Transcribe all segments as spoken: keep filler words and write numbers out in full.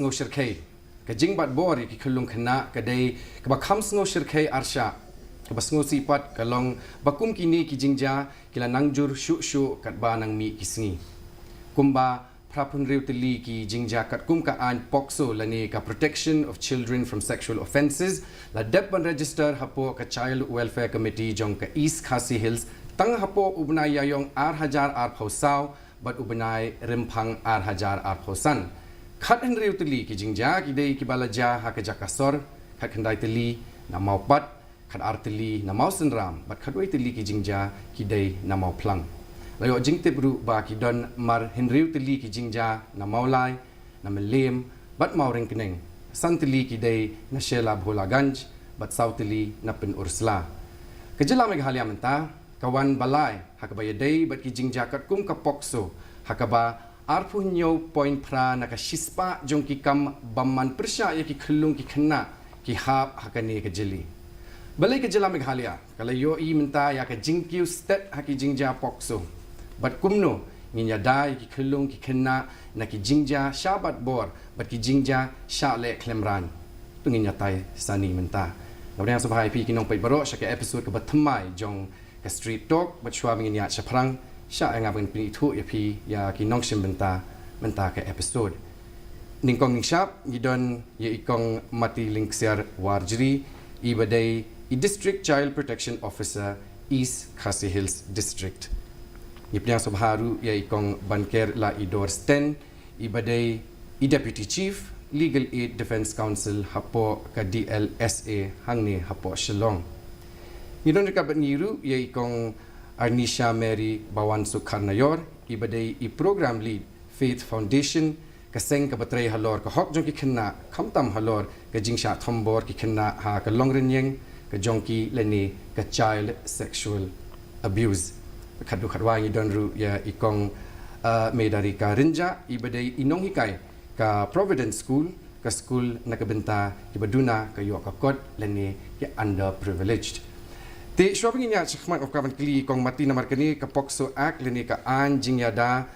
Sngewshyrkhei. Ka jingbat bor ïa ki khyllung khynnah ka dei kaba kham sngewshyrkhei arshah. Kaba sngewsih pat ka long ba kum kine ki jingjia ki la nang jur shuh shuh katba nang mih ki sngi. Kumba phra phew hynriew tylli ki jingjia katkum ka aiñ POCSO lane ka Protection of Children from Sexual Offences la dep ban register hapoh ka Child Welfare Committee jong ka East Khasi Hills tang hapoh u bnai Ïaïong ar hajar arphew saw bad u bnai Rymphang ar hajar arphew san. Khat hynriew tylli ki jingjia ki dei kiba la jia ha ka jaka sor, khat khyndai tylli na Mawpat, khat ar tylli na Mawsynram bad khat wei tylli ki jingjia ki dei na Mawphlang. La ïoh jingtip ruh ba ki don mar hynriew tylli ki jingjia na Mawlai, na Mylliem bad Mawryngkneng, san tylli ki dei na Shella Bholaganj bad saw tylli na Pynursla. Ka jylla Meghalaya mynta ka wan ba lai ha kaba ïadei bad ki jingjia katkum ka POCSO ha kaba arphew hynñiew point phra na ka shispah jong ki kam bym man pyrshah ïa ki khyllung ki khynnah ki hap ha kane ka jylla. Balei ka jylla Meghalaya ka la ïohi mynta ïa ka jingkiew stet ha ki jingjia POCSO bad kumno ngin ïada ïa ki khyllung ki khynnah na ki jingjia shah bat bor bad ki jingjia shah leh khlem raiñ? To ngin ïatai sani mynta. Nga pdiang sngewbha ïa phi ki nongpeit baroh sha ka episode kaba thymmai jong ka Street Talk bad shuwa ba ngin ïaid shaphrang, shah ïa nga ban pynithuh ïa phi ïa ki nongshim bynta mynta ka episode. Nyngkong nyngshap ngi don ïa i Kong Mati Lyngksiar Warjri, iba dei i District Child Protection Officer, East Khasi Hills District. Ngi pdiang sngewbha ruh ïa i Kong Banker Laidor Sten, iba dei i Deputy Chief, Legal Aid Defence Counsel hapoh ka D L S A hangne hapoh Shillong. Ngi don ryngkat bad ngi ruh ïa i Kong Arnisha Mary Bawansuk Kharnaior, iba dei i Program Lead, Faith Foundation, ka seng kaba trei halor ka hok jong ki khynnah, khamtam halor ka jingshah thombor ki khynnah ha ka longrynïeng ka jong ki lane ka child sexual abuse. Khatduh khatwai ngi don ruh ïa i Kong, uh, Medarika Rynjah, iba dei i nonghikai ka Providence School, ka skul na ka bynta kiba duna ka ïoh ka kot lane ki underprivileged. Te shuwa ba ngin ïaid shakhmat, nga kwah ban kylli i Kong Mati namar kane ka POCSO Act lane ka aiñ jingïada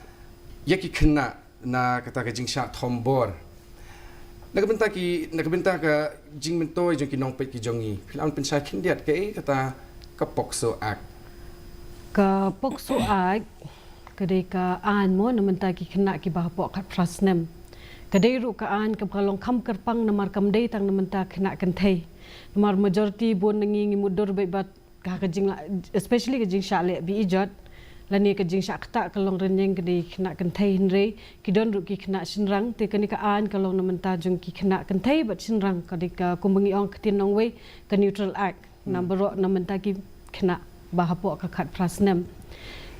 ïa ki khynnah na kata ka jingshah thombor. Na ka bynta ki, na ka bynta ka jingmyntoi jong ki nongpeit ki jong ngi, phi lah ban pynshai khyndiat kaei kata ka POCSO Act? Ka POCSO Act ka dei ka aiñ mo na bynta ki khynnah kiba hapoh khatphra snem. Ka dei ruh ka aiñ kaba ka long kham kyrpang namar kam dei tang na bynta khynnah kynthei. Namar majority bun na ngi ngi mutdur beit ba ka, ka jingla, especially ka jingshah leh beiñjot lane ka jingshah ktah ka longrynïeng ka dei khynnah kynthei, hynrei ki don ruh ki khynnah shynrang. Te kane ka aiñ ka long na bynta jong ki khynnah kynthei bad shynrang, ka dei ka, kumba ngi ong ktien nongwei, ka Neutral Act na baroh na bynta ki khynnah ba hapoh ka khatphra snem.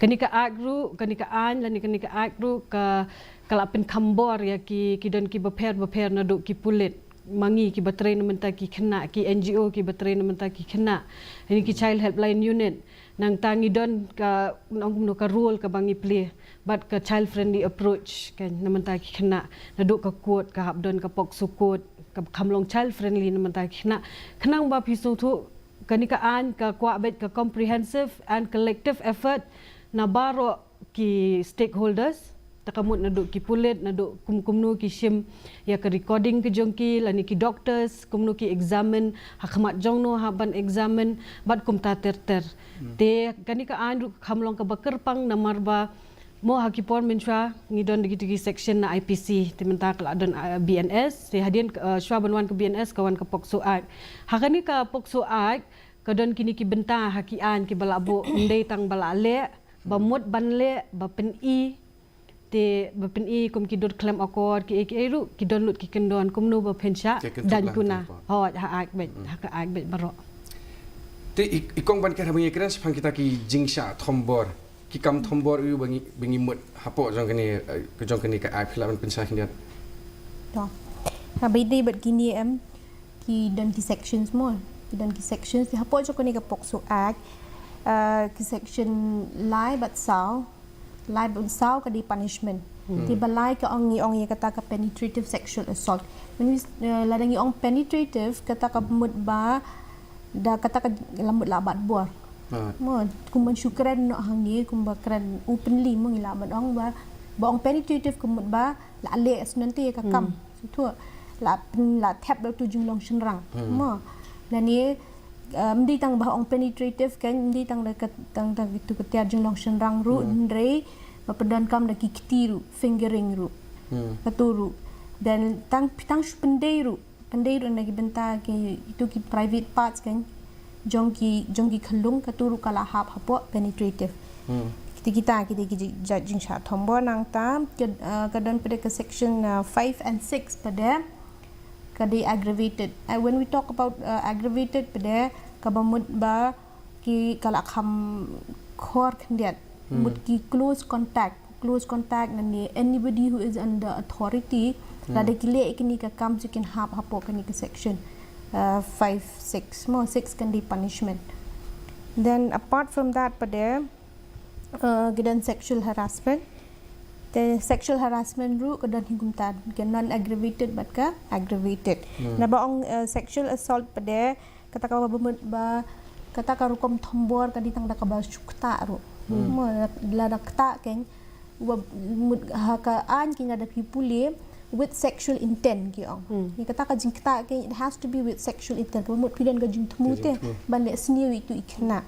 Kane ka act ruh, kane ka aiñ lane kane ka act ruh ka, ka la pynkham bor ïa ki, ki don kiba pher bapher naduh ki pulit, ma ngi kiba trei na bynta ki khynnah, ki N G O kiba trei na bynta ki khynnah, lane ki Child Helpline Unit. Nangta ngi don ka, nong kumno, ka role kaba ngi play bad ka child friendly approach ka na bynta ki khynnah, naduh ka court ka hap don ka POCSO court kaba kham long child friendly na bynta ki khynnah. Khnang ba phi sngewthuh, kane ka aiñ ka kwah beit ka comprehensive and collective effort na baroh ki stakeholders, te ka mut naduh ki pulit, naduh kum, kumno ki shim ïa ka recording ka jong ki, lane ki doctors, kumno ki examine, ha khmat jong no hap ban examine, bad kumta ter ter. Te kane ka aiñ ruh kham long kaba kyrpang namar ba mo ha ki por mynshuwa ngi don da ki, da ki section na I P C, te mynta ka la don, uh, B N S, te hadien, uh, shuwa ban wan ka B N S ka wan ka POCSO Act. Ha kane ka POCSO Act ka don kine ki bynta ha ki aiñ kiba la buh, ym dei tang ba la leh, ba mut ban leh, ba pyni, te ba pyni kum ki dur khlem akor, kiei kiei ruh ki don lut ki kyndon kumno ba phin shah daiñ kuna. Hooid, ha act beit, ha ka act beit baroh. Te i, i Kong Banker, haba ngi kren shaphang kita ki jingshah thombor, ki kam thombor ïa ba ngi, ba ngi mut hapoh jong kane, eh, ka jong kane ka act, phi lah ban pynshai khyndiat? To. Haba ïadei bad kine em, ki don ki sections mo. Ki don ki sections, te hapoh jong kane ka POCSO Act, eh, ki section lai bad saw, lai bad saw ka dei punishment. Te ba lai ka ong, ngi ong ïa kata ka penetrative sexual assault. Mynta, eh, lada ngi ong penetrative, kata ka mut ba da kata ka la mut la bat bor. Mo, kumban shu kren noh hangne, kumba kren openly mo, ngi lah ban ong ba, ba ong penetrative ka mut ba la leh sngewthuh ïa ka kam. Itu la la thep da tu jinglong shynrang. Mo. Lane, eh, mdi tang ba ong penetrative kan, mdi tang da kat tang tang itu ka tiar jinglong shynrang ruh, hynrei ba pyndonkam da ki kti ruh, fingering ruh. Katu ruh. Dan tang tang shu pyndei ruh. Pyndei ruh na ki bynta ki itu ki private parts kan. Jong ki jong ki khyllung katu ruh ka la hap hapoh penetrative. Kita kita kita ki jingshah thombor nangta ka, eh, ka don pat ka section, eh, five and six pat ka dei aggravated. Uh, when we talk about, uh, aggravated pat kaba mut ba ki ka la kham khor khyndiat. Mut ki close contact, close contact, lane anybody who is under authority. Lada ki leh kini ka kam, you can hap hapoh kini ka section, uh, five, six, mo six kan dei punishment. Then apart from that pat, uh, ka don sexual harassment. Te sexual harassment ruh ka don hi kumta, ka non aggravated bad ka aggravated. Naba ong, uh, sexual assault pat kata kaba mut ba kata ka rukom thombor ka dei tang da kaba shu ktah ruh. Mo, lada ktah kan, wa mut ha ka aiñ ki nga da phi pule with sexual intent ki ong. Ni kata ka jingktah kan, it has to be with sexual intent. Kaba mut phi don ka jingthmu te ban leh sniew itu i khynnah.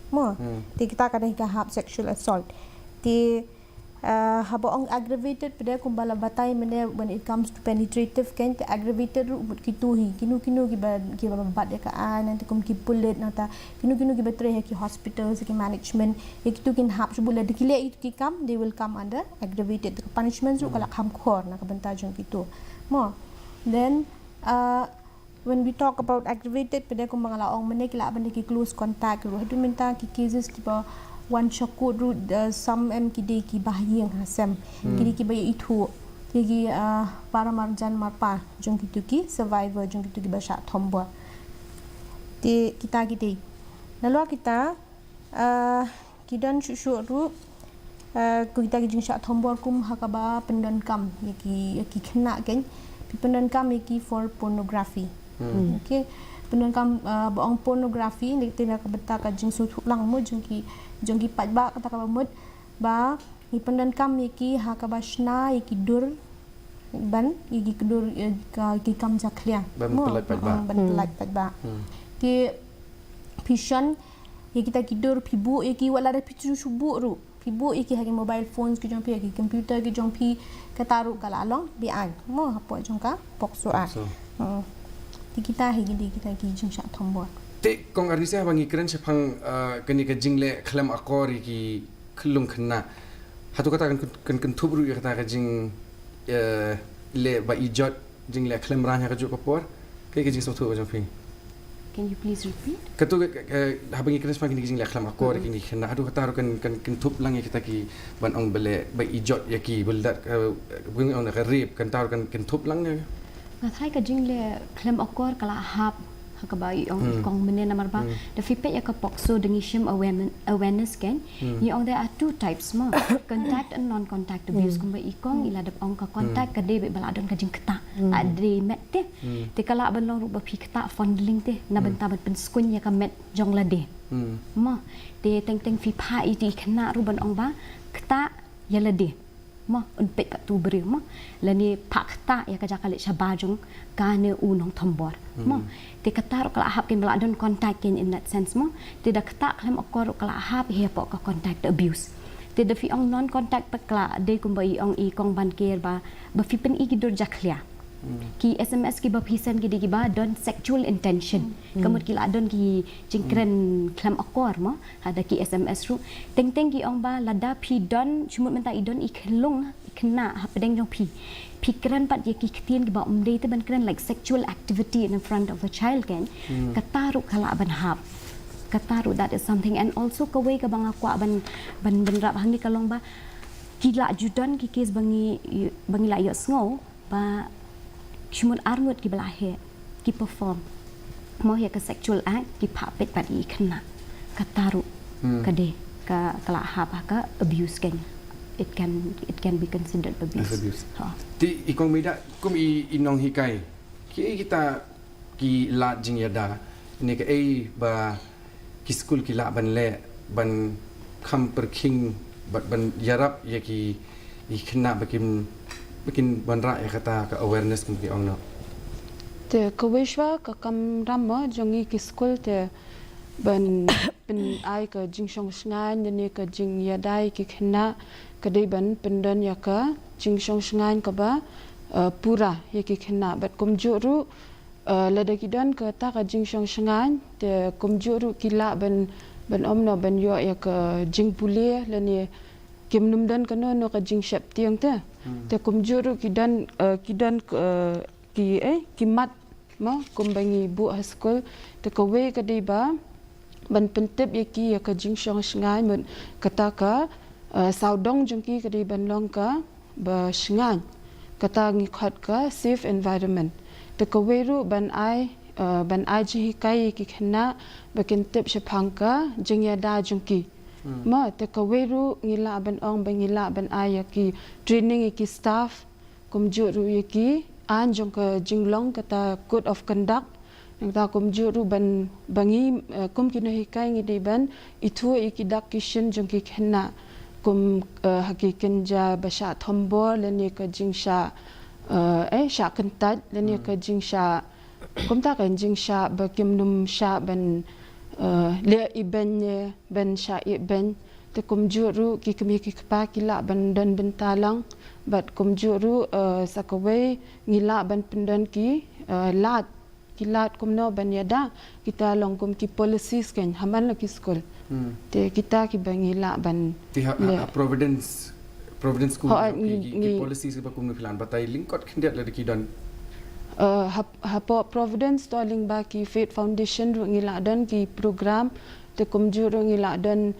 Mo, te kita ka dei ka hap sexual assault. Te, uh, haba ong aggravated pat kumba la batai mynne, when it comes to penetrative kan, te aggravated ruh mut kitu hi. Kino kino kiba kiba bat ïa ka aiñ, nangta kum ki pulit, nangta kino kino kiba trei ha ki hospital, ki management, ïa kitu kin hap shu, lada ki leh itu ki kam, they will come under aggravated. Ka punishment ruh ka la kham khor na ka bynta jong kitu. Mo. Then, uh, when we talk about aggravated pat kumba nga la ong mynne ki lah ban dei ki close contact ruh. Haduh mynta ki cases kiba wan sha court ruh, uh, some em ki dei kiba ha ïing ha sem. Ki dei kiba ïa ithuh. Ki, uh, para marjan marpa jong kitu ki survivor, jong kitu kiba shah thombor. Te kita ki dei. Nalor kita, uh, ki don shuh shuh ruh, uh, kita ki jingshah thombor kum ha kaba pyndonkam ïa ki, ïa ki khynnah kan. Phi pyndonkam ïa ki for pornography. Okay. Pyndonkam, uh, ba ong pornography, ni te na ka bynta ka jingsngewthuh lang mo jong ki, jong ki paidbah kata kaba mut ba ngi pyndonkam ïa ki ha kaba shna ïa ki dur ban, ïa ki dur, ïa ka, ki kam jakhlia. Ban pyllait paidbah. Ban pyllait paidbah. Te phi shon ïa kita ki dur, phi buh ïa ki, wat lada phi shu buh ruh. Phi buh ïa ki ha ki mobile phones ki jong phi, ha ki computer ki jong phi, kata ruh ka la long be-aiñ. Mo, hapoh jong ka POCSO Act. Te kita hi ki dei kita ki jingshah thombor. Te kong Arnisia, haba ngi kren shaphang, uh, kane ka jingleh khlem akor ïa ki khyllung khynnah, hato kata kan, kan, kan kynthup ruh ïa kata ka jing, eh, leh ba ijot, jingleh khlem rang ha kajuh ka por? Kaei ka jingsngewthuh ka jong phi? Can you please repeat? Kato ka, ka, ka, haba ngi kren shaphang kine ki jingleh khlem akor ïa kine ki khynnah, hato kata ruh kan, kan, kan kynthup lang ïa kita ki ban ong ba leh ba ijot ïa ki, ba leh, eh, ba ngi ong ka rape, kata ruh kan, kan kynthup lang ïa? Nga tharai ka jingleh khlem akor ka la hap ha kaba i ong i kong mynne, namar ba da phi peit ïa ka POCSO da ngi shim awareness, awareness kan. Ngi ong there are two types mo. Contact and non-contact abuse. Kumba i kong i la dep ong, ka contact ka dei ba la don ka jingktah. La dei met te. Te ka lah ban long ruh ba phi ktah fondling te na bynta ban pynskhem ïa ka met jong lade. Mo. Te teng teng phi phah ïa i khynnah ruh ban ong ba ktah ïa lade. Mo, un peit katto u briew mo. Lane phah ktah ïa ka jaka leit shabar jong kane u nongthombor. Mo. Te kata ruh ka la hap kan ba la don contact kan in that sense mo. Te da ktah khlem akor ruh ka la hap hi hapoh ka contact abuse. Te da phi ong non contact pat ka la dei kumba i ong i kong Banker ba, ba phi pyni ki dur jakhlia. Ki SMS kiba phi send ki dei kiba don sexual intention. Ka mut ki la don ki jingkren khlem akor mo. Ha da ki SMS ruh. Teng teng ki ong ba lada phi don, shu mut mynta i don i khyllung, i khynnah hapdeng jong phi. Phi kren pat ïa ki ktien kiba ym dei te ban kren, like sexual activity in front of a child kan. Kata ruh ka lah ban hap. Kata ruh, that is something. And also kawei kaba nga kwah ban, ban, ban bynrap hangne ka long ba ki la ju don ki case ba ngi, ba ngi la ïohsngew ba shu mut arngut kiba la heh, ki perform mo ïa ka sexual act, ki phah peit pat ïa i khynnah. Kata ruh ka dei ka, ka la hap ha ka abuse kan. It can, it can be considered abuse. As abuse. Ha. Te i kong Meidah, kum i, i nonghikai, kiei kita ki lad jingïada, ne kaei ba ki skul ki lah ban leh ban kham pyrkhing bad ban ïarap ïa ki, ki khynnah ba kim Ba kin wanrah ïa kata ka awareness kum ki ong noh. Te kawei shuwa ka kamram mo jong ngi ki skul te ban pynai ka jingshong shngaiñ ne ka jingïada ïa ki khynnah ka dei ban pyndon ïa ka jingshong shngaiñ kaba, eh, pura ïa ki khynnah bad kumjuh ruh, eh, lada ki don kata ka jingshong shngaiñ te kumjuh ruh ki lah ban, ban ym noh ban ïoh ïa ka jingpule lane kim nym don kano kano ka jingsheptieng te. Te kumjuh ruh ki don, eh, ki don, eh, ki, eh, ki mat mo kumba ngi buh ha skul. Te kawei ka dei ba ban pyntip ïa ki ïa ka jingshong shngaiñ mut kata ka, eh, sawdong jong ki ka dei ban long kaba shngaiñ. Kata ngi khot ka safe environment. Te kawei ruh ban ai, eh, ban ai jinghikai ïa ki khynnah ba kin tip shaphang ka jingïada jong ki. Mo, te kawei ruh ngi lah ban ong ba ngi lah ban ai ïa ki training ïa ki staff, kumjuh ruh ïa ki aiñ jong ka jinglong kata code of conduct. Nangta kumjuh ruh ban ba ngi, eh, kum ki nonghikai ngi dei ban ithuh ïa ki dak ki shin jong ki khynnah kum, eh, ha ki kynja ba shah thombor lane ka jingshah, eh, eh, shah kyntait lane ka jingshah kumta ka jingshah ba kim nym shah ban, eh, leh ibeiñ ne ban shah ibeiñ. Te kumjuh ruh ki kmie ki kpa ki lah ban don bynta lang bad kumjuh ruh, eh, sa kawei ngi lah ban pyndon ki, eh, lad, ki lad kumno ban ïada, kita long kum ki policies kan ha man la ki skul. Te kita kiba ngi lah ban Te ha, ha, leh. Ha Providence, Providence School Ho, ki, ki, ki ngi policies kiba kumno phi lah ban batai lyngkot khyndiat lada ki don. Eh, ha, hapoh Providence to lyngba ki Faith Foundation ruh ngi lah don ki program te kumjuh ruh ngi lah don,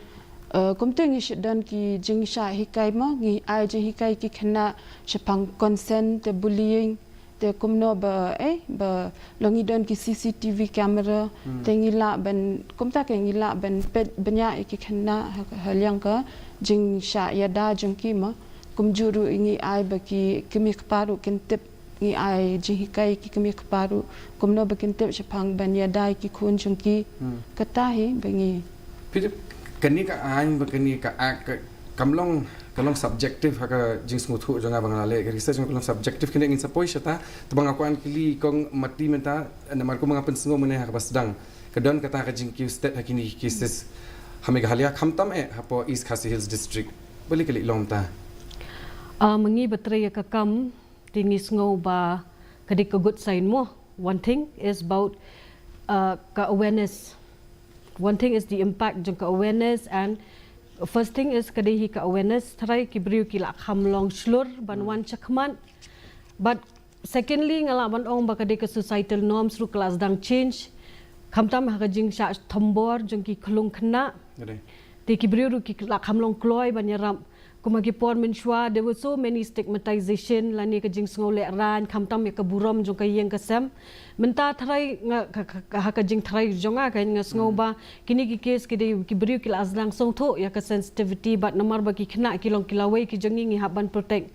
eh, kumta ngi shu don ki jingshah hikai mo, ngi ai jinghikai ki khynnah shaphang consent te bullying te kumno ba, eh, ba long ngi don ki C C T V camera te ngi lah ban kumta ka ngi lah ban peit bniah ïa ki khynnah ha, ha liang ka jingshah ïada jong ki mo. Kumjuh ruh ngi ai ba ki kmie kpa ruh kin tip ngi ai jinghikai ki kmie kpa ruh kumno ba kin tip shaphang ban ïada ïa ki khun jong ki. Kata hi ba ngi. Phi tip kane ka aiñ ba kane ka act ka, kam long, ka long subjective ha ka jingsngewthuh jong nga ba nga la leh ka research ka long subjective kane ngin sa poi shata te ba nga kwah kylli kong Mati mynta namar kumba nga pynsngew mynne ha kaba sdang ka don kata ka jingkiew stet ha kine ki cases ha Meghalaya khamtam eh hapoh East Khasi Hills District. Balei ka leh long mynta? Ah, mynta ba trei ïa ka kam Te ngi sngew ba ka dei ka good sign mo. One thing is about, uh, ka awareness. One thing is the impact jong ka awareness and first thing is ka dei hi ka awareness. Tharai ki briew ki la kham long shlur ban wan shakhmat. But secondly nga lah ban ong ba ka dei ka societal norms ruh ka la sdang change. Khamtam ha ka jingshah thombor jong ki khyllung khynnah. Te ki briew ruh ki la kham long kloi ban ïarap. Kumba ki por mynshuwa there were so many stigmatization lane ka jingsngew lehraiñ khamtam ïa ka burom jong ka ïing ka sem. Mynta tharai nga ka, ka, ka, ha ka jingtharai jong nga ka nga sngew ba kine ki case ki dei ki briew ki la sdang sngewthuh ïa ka sensitivity bad namar ba ki khynnah ki long ki lawei ki jong ngi ngi hap ban protect.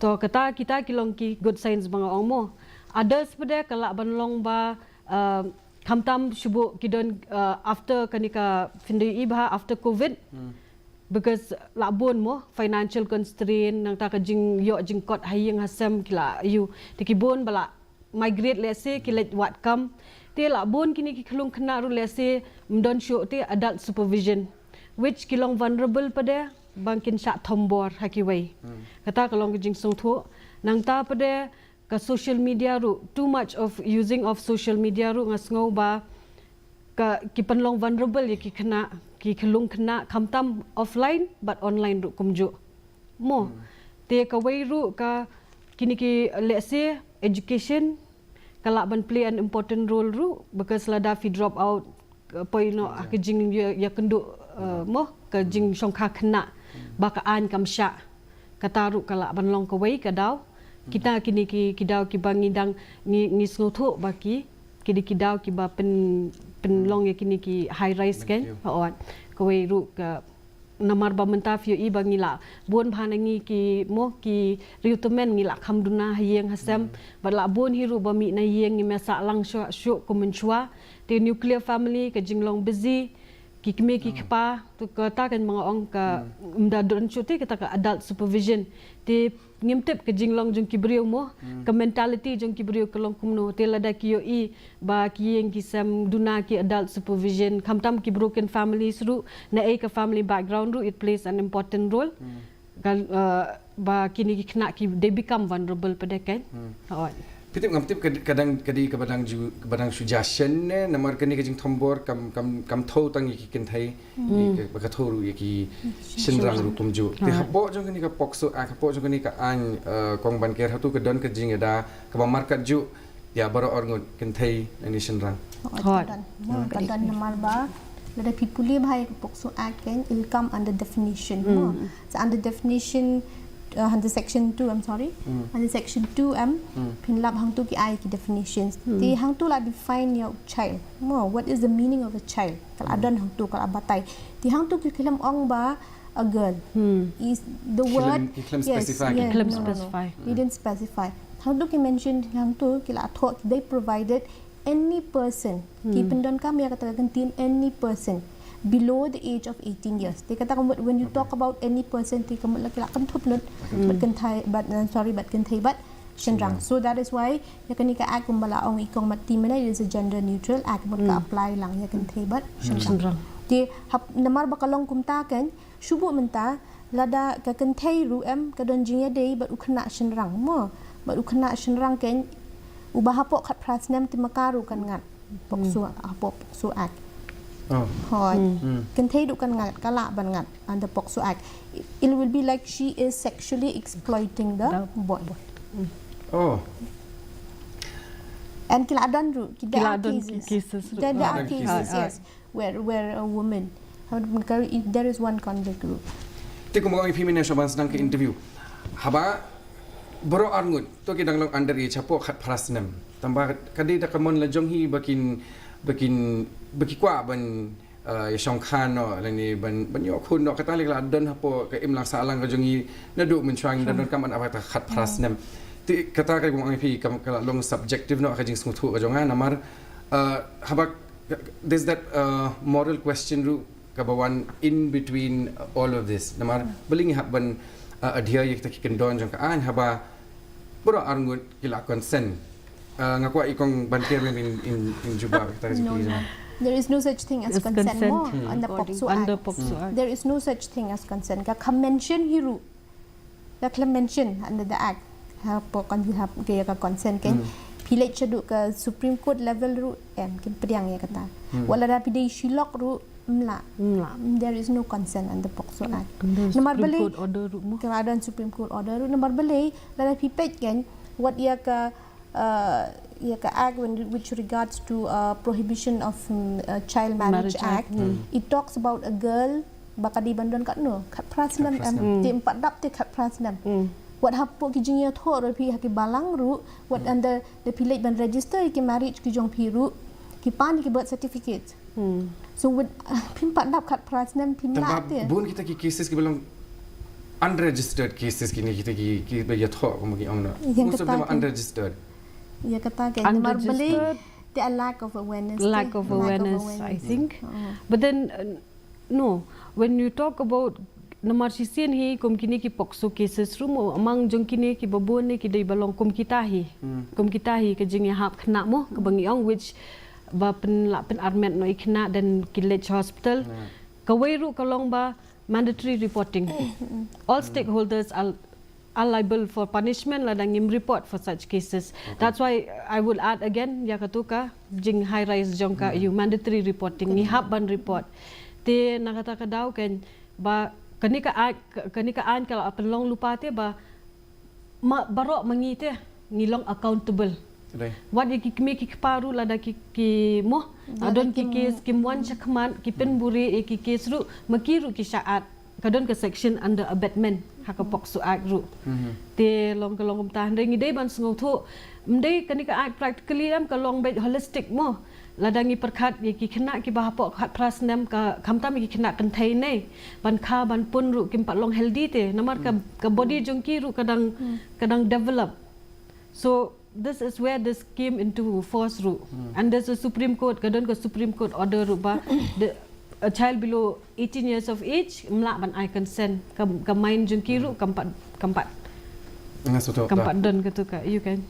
To kata kita ki long ki good signs ba nga ong mo. Others pat de ka lah ban long ba, uh, khamtam shu buh ki don, uh, after kane ka phin da ïohi bha after covid. Because la bun mo financial constraint nangta ka jingïoh jingkot ha ïing ha sem ki la ïoh. Te ki bun ba la migrate lehse ki leit wad kam. Te la bun kine ki khyllung khynnah ruh lehse ym don shuh te adult supervision. Which ki long vulnerable pat de ba kin shah thombor ha kiwei. Kata ka long ka jingsngewthuh. Nangta pat de ka social media ruh, too much of using of social media ruh nga sngew ba ka ki pynlong vulnerable ïa ki khynnah, ki khyllung khynnah khamtam offline bad online ruh kumjuh. Mo. Te kawei ruh ka kine ki lehse education ka lah ban play an important role ruh because lada phi drop out, ka poi noh ha ka jing ïa, ïa kynduh, eh, mo ka jingshongkha khynnah ba ka aiñ kam shah. Kata ruh ka lah ban long kawei ka daw. Kita kine ki, ki daw kiba ngi dang ngi, ngi sngewthuh ba ki, ki dei ki daw kiba pyn, pynlong ïa kine ki high rise kan. Hooid. Kawei ruh ka namar ba mynta phi ïohi ba ngi la bun bha na ngi ki mo ki riewtymmen ngi la kham duna ha ïing ha sem. Bad la bun hi ruh ba mih na ïing ngim ïa sah lang shuh shuh kum mynshuwa. Te nuclear family ka jinglong busy. ki kmie ki kpa, to kata kan ma nga ong ka, um, da don shuh te kata ka adult supervision. Te ngim tip ka jinglong jong ki briew mo, ka mentality jong ki briew ka long kumno. Te lada ki ïohi ba ki ïing ki sem duna ki adult supervision, khamtam ki broken families ruh, na ei ka family background ruh, it plays an important role. Ka, uh, ba kine ki khynnah ki, they become vulnerable pat de kan. Hooid. Phi tip, ngam tip ka, ka dang, ka dei kaba dang ju, kaba dang shu jia shen ne, namar kane ka jingthombor kam, kam, kam thew tang ïa ki kynthei, ïa ka, ba ka thew ruh ïa ki shynrang ruh kumjuh. Te hapoh jong kane ka POCSO Act, hapoh jong kane ka aiñ, eh, Kong Banker, hato ka don ka jingïada kaba markat juh ïa baroh arngut, kynthei lane shynrang? Hooid. Ka don. Mo, ka don namar ba lada phi pule bha ïa ka POCSO Act kan, it'll come under definition. Mo. So under definition, uh, under section two, I'm sorry. Under section two M, phin lap hangto ki ai ki definitions. Te hangto la define ïa u child. Mo, what is the meaning of a child? Ka la don hangto, ka la batai. Te hangto ki khlem ong ba a girl. Is the word, ki khlem, ki khlem specify. Ki khlem specify. They didn't specify. Hangto ki mention, hangto ki la thoh, they provided any person. Ki pyndonkam ïa kata ka ktien any person below the age of eighteen years. Te kata ka mut, when you talk about any person, te ka mut la ki la kynthup lut bad kynthei, bad, uh, sorry, bad kynthei bad shynrang. So that is why ïa kane ka act kumba la ong i Kong Matti mynne, it is a gender neutral act, mut ka apply lang ïa kynthei bad shynrang. Te hap, namar ba ka long kumta kan, shu bud mynta, lada ka kynthei ruh em, ka don jingïadei bad u khynnah shynrang mo. Bad u khynnah shynrang kan, uba hapoh khatphra snem te ma ka ruh kan ngat POCSO, hapoh POCSO Act. Hooid. Kynthei ruh kan ngat, ka lah ban ngat under POCSO Act. It will be like she is sexually exploiting the boy. And ki la don ruh, ki, there are cases. There, there are cases, yes. Where, where a woman, there is one convict ruh. Te kumba ong ïa phi mynne, shuwa ban sdang ka interview, haba baroh arngut to ki dang long underage, hapoh khatphra snem. Tangba ka dei da ka mon la jong hi ba kin, ba kin, ba ki kwah ban, uh, ïa shongkha noh lane ban, ban ïoh khun noh, kata lei ka la don hapoh ka imlang sahlang ka jong ngi naduh mynshuwa ngi dang donkam ban ap ha kata khatphra snem. Te kata ka, kumba ong ïa phi, ka, ka la long subjective noh ka jingsngewthuh ka jong nga, namar, uh, haba there's that, uh, moral question ruh kaba wan in between, uh, all of this. Namar balei ngi hap ban, uh, adhere ïa kita ki kyndon jong ka aiñ haba baroh arngut ki la consent. Uh, nga kwah i Kong Banker in, in, in jubab kita ki jingkylli jong nga. There is no such thing as consent mo under POCSO Act. There is no such thing as consent. Ka, ka mention hi ruh. La khlem mention under the act. Hapoh kon, hapoh ka, ïa ka consent kan. Phi leit shaduh ka Supreme Court level ruh em, kim pdiang ïa kata. Wat lada phi dei shi lok ruh, mla. Mla. There is no consent under POCSO Act. Namar balei? Ka la don Supreme Court order ruh. Namar balei, lada phi peit kan, wat ïa ka, uh, ïa ka act when, which regards to, uh, Prohibition of, mm, uh, Child Marriage Act, it talks about a girl ba ka dei ban don katno, khatphra snem em. Te ym pat dap te khatphra snem. Wat hapoh ki jingïathoh ruh phi ha ki balang ruh, wat under, da phi leit ban register ïa ki marriage ki jong phi ruh, ki pan ïa ki birth certificate. So with, phim pat dap khatphra snem, phim lah te. Bun kita ki cases kiba long unregistered cases kine, kita ki, kiba ïathoh kumba ki ong noh. Most of them are unregistered. Ïa kata kan, namar balei, the lack of awareness, lack of awareness, I think. But then, uh, no, when you talk about, namar shisien hi kum kine ki POCSO cases ruh mo, among jong kine kiba bun ne ki dei ba long kum kita hi. Kum kita hi ka jingïahap khynnah mo, kaba ngi ong, which ba pyn, la pynarmet noh ïa khynnah, then ki leit hospital. Kawei ruh ka long ba mandatory reporting. All stakeholders are, are liable for punishment lada ngim report for such cases. That's why I would add again, ïa katu ka jing high rise jong ka, ïa u mandatory reporting, ngi hap ban report. Te na kata ka daw kan, ba kane ka aiñ, kane ka aiñ ka la pynlong lypa te ba ma, baroh ma ngi te ngi long accountable. Wat ïa ki kmie ki kpa ruh, lada ki, ki mo, lada don ki case, kim wan shakhmat, ki pynbuhrieh ïa ki case ruh, ma ki ruh ki shah act. Ka don ka section under abetment ha ka POCSO Act ruh. Te long ka long kumta, hynrei ngi dei ban sngewthuh, ym dei kane ka act practically em ka long beit holistic mo. Lada ngi pyrkhat ïa ki khynnah kiba hapoh khatphra snem, ka, khamtam ïa ki khynnah kynthei ne, ban kha ban pun ruh kim pat long healthy te, namar ka, ka body jong ki ruh ka dang, ka dang develop. So this is where this came into force ruh. And there's a Supreme Court, ka don ka Supreme Court order ruh ba the, A child below eighteen years of age, ym lah ban ai consent. Ka, ka mind jong ki ruh kam pat, kam pat, Nga sngewthuh. kam pat don katu ka, you can.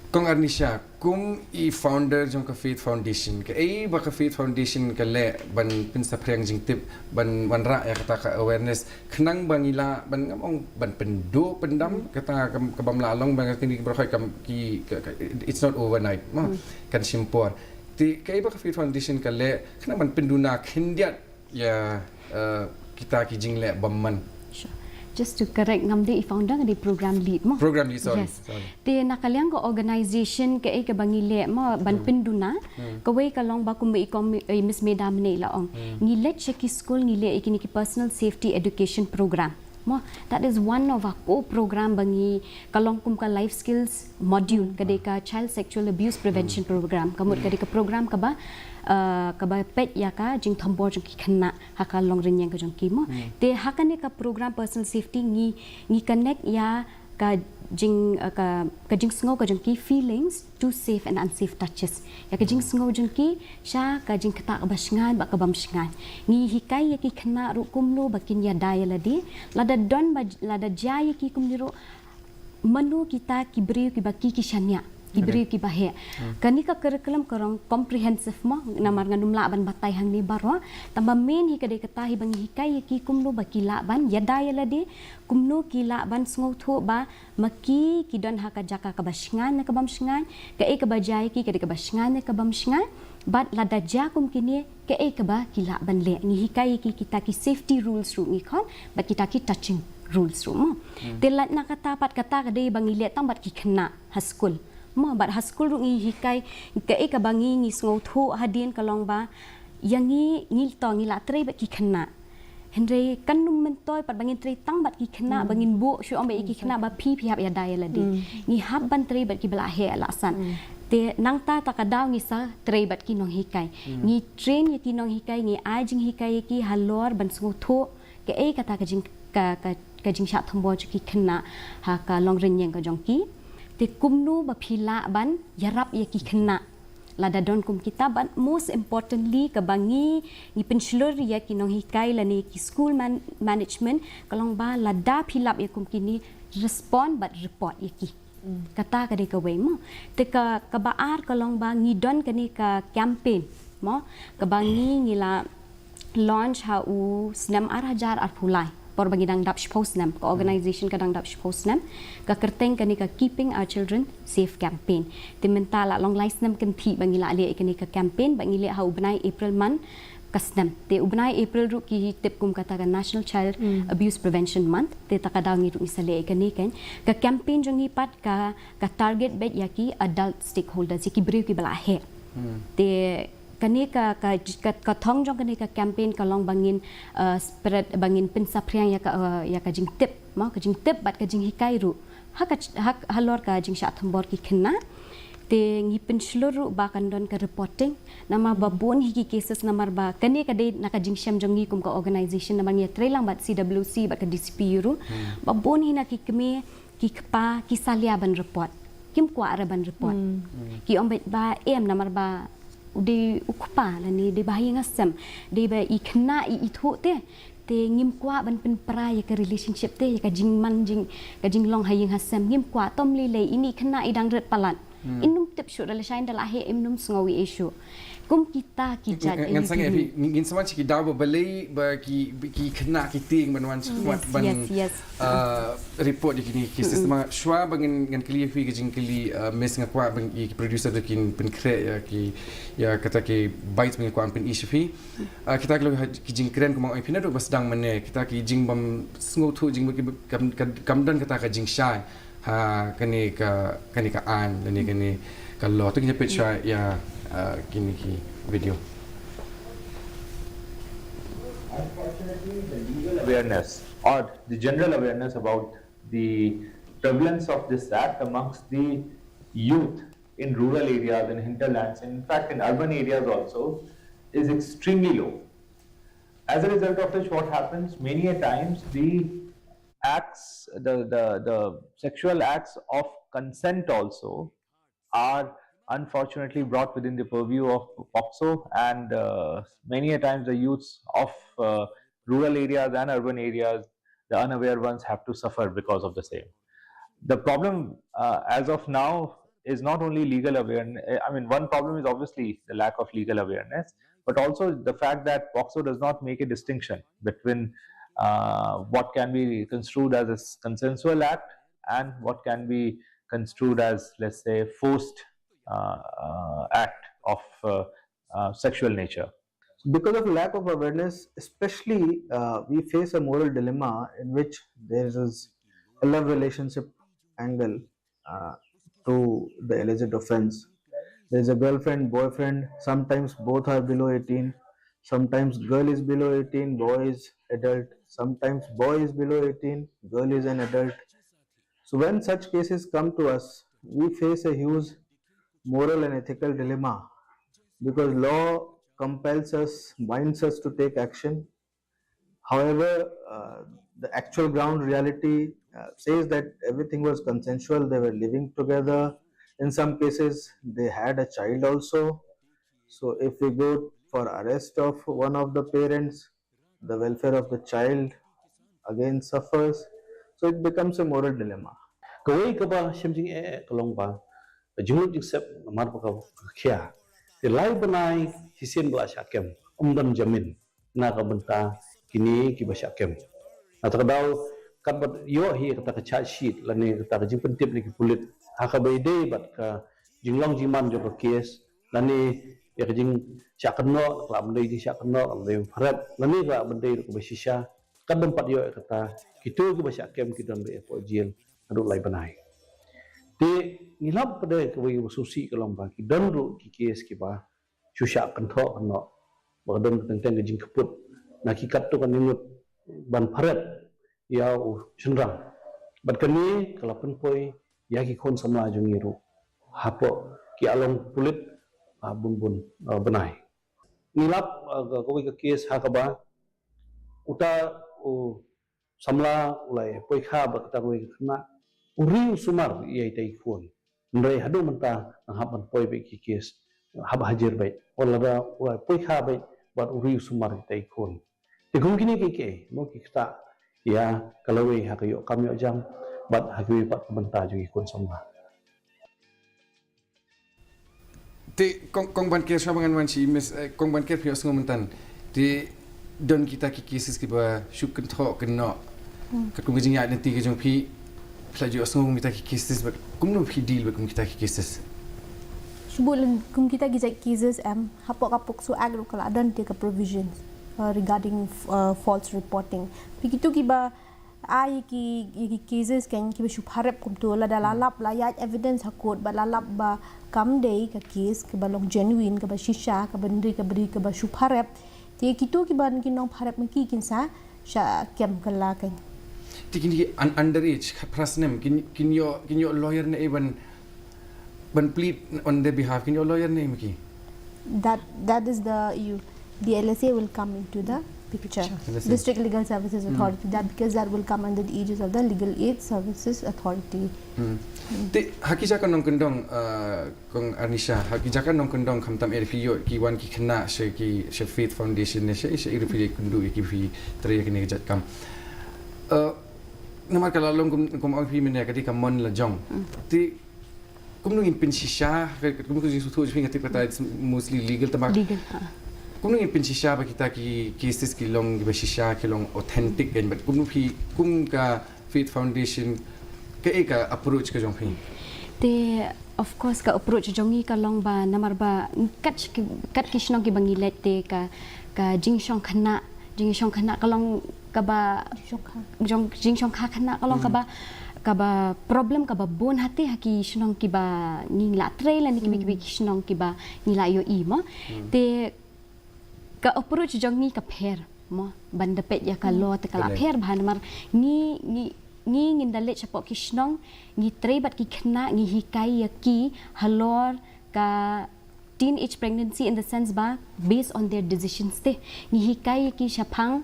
Kong Arnisha, kum i founder jong ka Faith Foundation, kaei ba ka Faith Foundation ka leh ban pynsaphriang jingtip, ban wanrah ïa kata ka awareness, khnang ba ngi lah ban, ngam ong ban pynduh pyndam kata ka, ka bym lah long, ba nga kini ki briew hoi kam ki, ka, ka, it's not overnight, mo, kan shim por. Te kaei ba ka Faith Foundation ka leh khnang ban pynduna khyndiat ïa, eh, kita ki jingleh bymman? Sure. Just to correct, ngam dei i founder, nga dei program lead, mo. Program lead, sorry. Yes. Sorry. Te na ka liang ka organization kaei kaba ngi leh, mo, ban pynduna, kawei ka long ba kumba i kong, eh, Miss Meda mynne i la ong, ngi leit sha ki skul, ngi leh ïa kine ki personal safety education program, mo. That is one of our core program ba ngi, ka long kum ka life skills module, ka dei ka child sexual abuse prevention program, ka mut ka dei ka program kaba, eh, kaba peit ïa ka jingthombor jong ki khynnah ha ka longrynïeng ka jong ki, mo. Te ha kane ka program personal safety ngi, ngi connect ïa ka jing, eh, ka, ka jingsngew ka jong ki, feelings to safe and unsafe touches. Ïa ka jingsngew jong ki sha ka jingktah kaba shngaiñ bad ka bym shngaiñ. Ngi hikai ïa ki khynnah ruh kumno ba kin ïada ïa lade, lada don ba, lada jia ïa ki kumne ruh, mano kita ki briew kiba ki, ki shaniah, ki briew kiba heh. Kane ka curriculum ka long comprehensive, mo, namar ngan ym lah ban batai hangne baroh. Tangba main hi ka dei kata hi ba ngi hikai ïa ki kumno ba ki lah ban ïada ïa lade, kumno ki lah ban sngewthuh ba ma ki, ki don ha ka jaka kaba shngaiñ ne kaba ym shngaiñ, kaei kaba jia ïa ki ka dei kaba shngaiñ ne kaba ym shngaiñ, bad lada jia kum kine, kaei kaba ki lah ban leh. Ngi hikai ïa ki kita ki safety rules ruh ngi khot, bad kita ki touching rules ruh, mo. Te lait na kata pat, kata ka dei ba ngi leh tang bad ki khynnah ha skul, mo, bad ha skul ruh ngi hikai, kaei kaba ngi, ngi sngewthuh hadien ka long ba ïa ngi, ngi to ngi la trei bad ki khynnah. Hynrei kan ym myntoi pat ba ngin trei tang bad ki khynnah, ba ngin buh shuh ong bad ïa ki khynnah ba phi, phi hap ïada ïa lade. Ngi hap ban trei bad kiba la heh la san. Te nangta ta ka daw ngi sa trei bad ki nonghikai. Ngi train ïa ki nonghikai, ngi ai jinghikai ïa ki halor ban sngewthuh kaei kata ka jing, ka, ka, ka jingshah thombor jong ki khynnah ha ka longrynïeng ka jong ki. Te kumno ba phi lah ban ïarap ïa ki khynnah lada don kum kita, but most importantly kaba ngi, ngi pynshlur ïa ki nonghikai lane ki school man, management, ka long ba lada phi lap ïa kum kine, respond bad report ïa ki. Kata ka dei kawei, mo. Te ka, kaba ar ka long ba ngi don kane ka campaign, mo, kaba ngi, ngi la launch ha u snem ar hajar arphew lai, por ba ngi dang dap shiphew snem, ka organization ka dang dap shiphew snem. Ka kyrteng kane ka Keeping Our Children Safe campaign. Te mynta la long lai snem kynthih ba ngi la leh ïa kane ka campaign, ba ngi leh ha u bnai April man ka snem. Te u bnai April ruh ki tip kum kata ka National Child Abuse Prevention Month. Te ta ka daw ngi ruh ngi sa leh ïa kane, kan. Ka campaign jong ngi pat ka, ka target beit ïa ki adult stakeholders, ïa ki briew kiba la heh. Te kane ka, ka, ka, ka thong jong kane ka campaign ka long ba ngin, uh, spread, ba ngin pynsaphriang ïa ka, uh, ïa ka jingtip, mo, ka jingtip bad ka jinghikai ruh ha ka, ha, halor ka jingshah thombor ki khynnah. Te ngi pynshlur ruh ba kan don ka reporting, namar ba bun hi ki cases, namar ba kane ka dei na ka jingshem jong ngi kum ka organization, namar ngi ïatrei lang bad C W C bad ka D C P U ruh. Ba bun hi na ki kmie, ki kpa, ki salia ban report, kim kwah re ban report. Ki ong beit ba em, namar ba u dei u kpa lane dei ba ha ïing ha sem, dei ba i khynnah i ithuh te, te ngim kwah ban pynpra ïa ka relationship te, ïa ka jingman jing, ka jinglong ha ïing ha sem, ngim kwah. Tom lei lei, ine i khynnah i dang rit palat. In ym tip shuh, da lashai da la heh im nym sngew ei ei shuh. Kum kita ki jait, Ngan sangeh phi, ngin sngewbha shi ki daw ba balei ba ki, ki khynnah ki tieng ban wan shakhmat ban, Yes, yes. uh, report ïa kine ki cases. Namar shuwa ba ngan, ngan kylli ïa phi ka jingkylli, uh, Miss, nga kwah ba ïa ki producer ruh kin pynkhreh ïa ki, ïa kata ki bites ba nga kwah ban pyni sha phi. Uh, kita ki long ki jingkren kumba ong phi naduh ba sdang mynne, kita ki jingbym sngewthuh, jingba ki kam, kam, kam don kata ka jingshai ha kane ka, kane ka aiñ lane kane ka law. To ngin ïa peit shuwa ïa, uh, kine ki video. Unfortunately, the legal awareness or the general awareness about the prevalence of this act amongst the youth in rural areas, in hinterlands, and in fact in urban areas also, is extremely low. As a result of which, what happens many a times, the acts, the, the, the sexual acts of consent also are unfortunately brought within the purview of POCSO, and uh, many a times the youths of uh, rural areas and urban areas, the unaware ones, have to suffer because of the same. The problem uh, as of now is not only legal awareness. I mean, one problem is obviously the lack of legal awareness, but also the fact that POCSO does not make a distinction between uh, what can be construed as a s- consensual act and what can be construed as, let's say, forced uh, uh, act of uh, uh, sexual nature. Because of lack of awareness, especially, uh, we face a moral dilemma in which there is a love relationship angle uh, to the alleged offense. There's a girlfriend, boyfriend, sometimes both are below eighteen, sometimes girl is below eighteen, boy is adult, sometimes boy is below eighteen, girl is an adult. So when such cases come to us, we face a huge moral and ethical dilemma because law compels us, binds us to take action. However, uh, the actual ground reality uh, says that everything was consensual. They were living together. In some cases, they had a child also. So if we go for arrest of one of the parents, the welfare of the child again suffers. So it becomes a moral dilemma. Kawei kaba shem jing eh ka long ba jinglut jingsep namar ba ka khia. Te lai bnai shisien ba la shah kem, um don jamin na ka bynta kine kiba shah kem. Na ta ka daw kat ba ïoh hi kata ka charge sheet lane kata ka jingpyntip na ki pulit ha kaba ïadei bad ka jinglong jingman jong ka case lane ïa ka jingshah kynnoh, ka la ban dei jingshah kynnoh, ka la ban dei pharep lane ka la ban dei ruh kaba shisha. Kat ba ym pat ïoh ïa kata, kito kiba shah kem ki don ruh hapoh jail haduh lai bnai. Te ngi lap pat de kawei kaba sngewsih ka long ba ki don ruh ki case kiba shu shah kynthoh kynnoh ba ka don teng teng ka jingkyrpad na ki katto katne ngut ban pharep ïa u shynrang. Bad kane ka la pynpoi ïa ki khun samla jong ngi ruh hapoh ki along pulit, ah, bun bun, ah, bnai. Ngi lap, ah, ka kawei ka case ha kaba uta u samla u la ïa poi kha bad kata kawei ka khynnah, u ri u sumar ïa ita i khun. Hynrei haduh mynta nang hap ban poi beit ki case, hap hajir beit. Wat lada u la poi kha beit bad u ri u sumar ïa ita i khun. Te kum kine kiei kiei mo ki ktah ïa ka lawei ha ka ïoh kam ïoh jam bad ha kiwei pat ka bynta jong ki khun samla. Te kong, kong Banker, shuwa ba ngan wan sha i Miss, eh, kong Banker, phi ïohsngew mynta. Te don kita ki cases kiba shu kynthoh kynnoh. Hmm. Katkum ka jingïaid lynti ka jong phi, phi la ju ïohsngew kita ki cases, bad kumno phi deal bad kum kita ki cases? Shu bun kum kita ki jait cases, em, hapoh ka POCSO Act ruh ka la don te ka provisions, uh, regarding, uh, false reporting. Phi kito kiba ai ki, ki cases kan kiba shu pharep kumto, lada la lap la ïaid evidence ha court bad la lap ba kam dei ka case kaba long genuine, kaba shisha, kaba ndri, kaba ri, kaba shu pharep. Te kito kiba ki nongpharep ma ki kin sa shah kem kylla kan. Te kine ki un-, underage, phra snem, kin, kin ïoh, kin ïoh lawyer ne ban, ban plead on their behalf, kin ïoh lawyer ne ma ki? That, that is the, you, the L S A will come into the picture. Picture. L S A. District Legal Services Authority, that, because that will come under the aegis of the Legal Aid Services Authority. Hmm. Te ha ki jaka nongkyndong, uh, kong Arnisha, ha ki jaka nongkyndong khamtam eh phi ïoh ki wan ki khynnah sha ki, sha Faith Foundation ne sha, sha i ruh phi ïakynduh ïa ki, phi trei ïa kine ki jait kam. Uh, namar ka la long kum, kum ong phi mynne ka dei ka mon la jong. Hmm. Te kumno ngin pynshisha, ka, kumno ka jingsngewthuh jong phi, nga tip kata it's mostly legal, tangba. Legal, ha. Kumno ngin pynshisha ba kita ki cases ki long kiba shisha, ki long authentic kan, bad kumno phi kum ka Faith Foundation, kaei ka approach ka jong phi? Te, of course, ka approach jong ngi ka long ba namar ba kat ki, kat ki shnong kiba ngi leit te ka, ka jingshong khynnah, jingshong khynnah ka long kaba, jong, jingshong kha khynnah ka long kaba, kaba problem kaba bun hati ha ki shnong kiba ngi la trei lane kiba, kiba ki shnong kiba ngi la ïohi mo. Hmm. Te ka approach jong ngi ka pher mo, ban da peit ïa ka law te ka la pher bha namar ngi, ngi, ngi ngin da leit shapoh ki shnong, ngi trei bad ki khynnah, ngi hikai ïa ki halor ka teenage pregnancy in the sense ba based on their decisions te. Ngi hikai ïa ki shaphang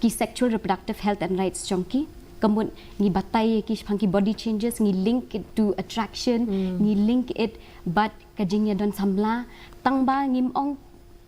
ki sexual reproductive health and rights jong ki, ka mut ngi batai ïa ki shaphang ki body changes, ngi link it to attraction, ngi link it bad ka jingïadon samla, tang ba ngim ong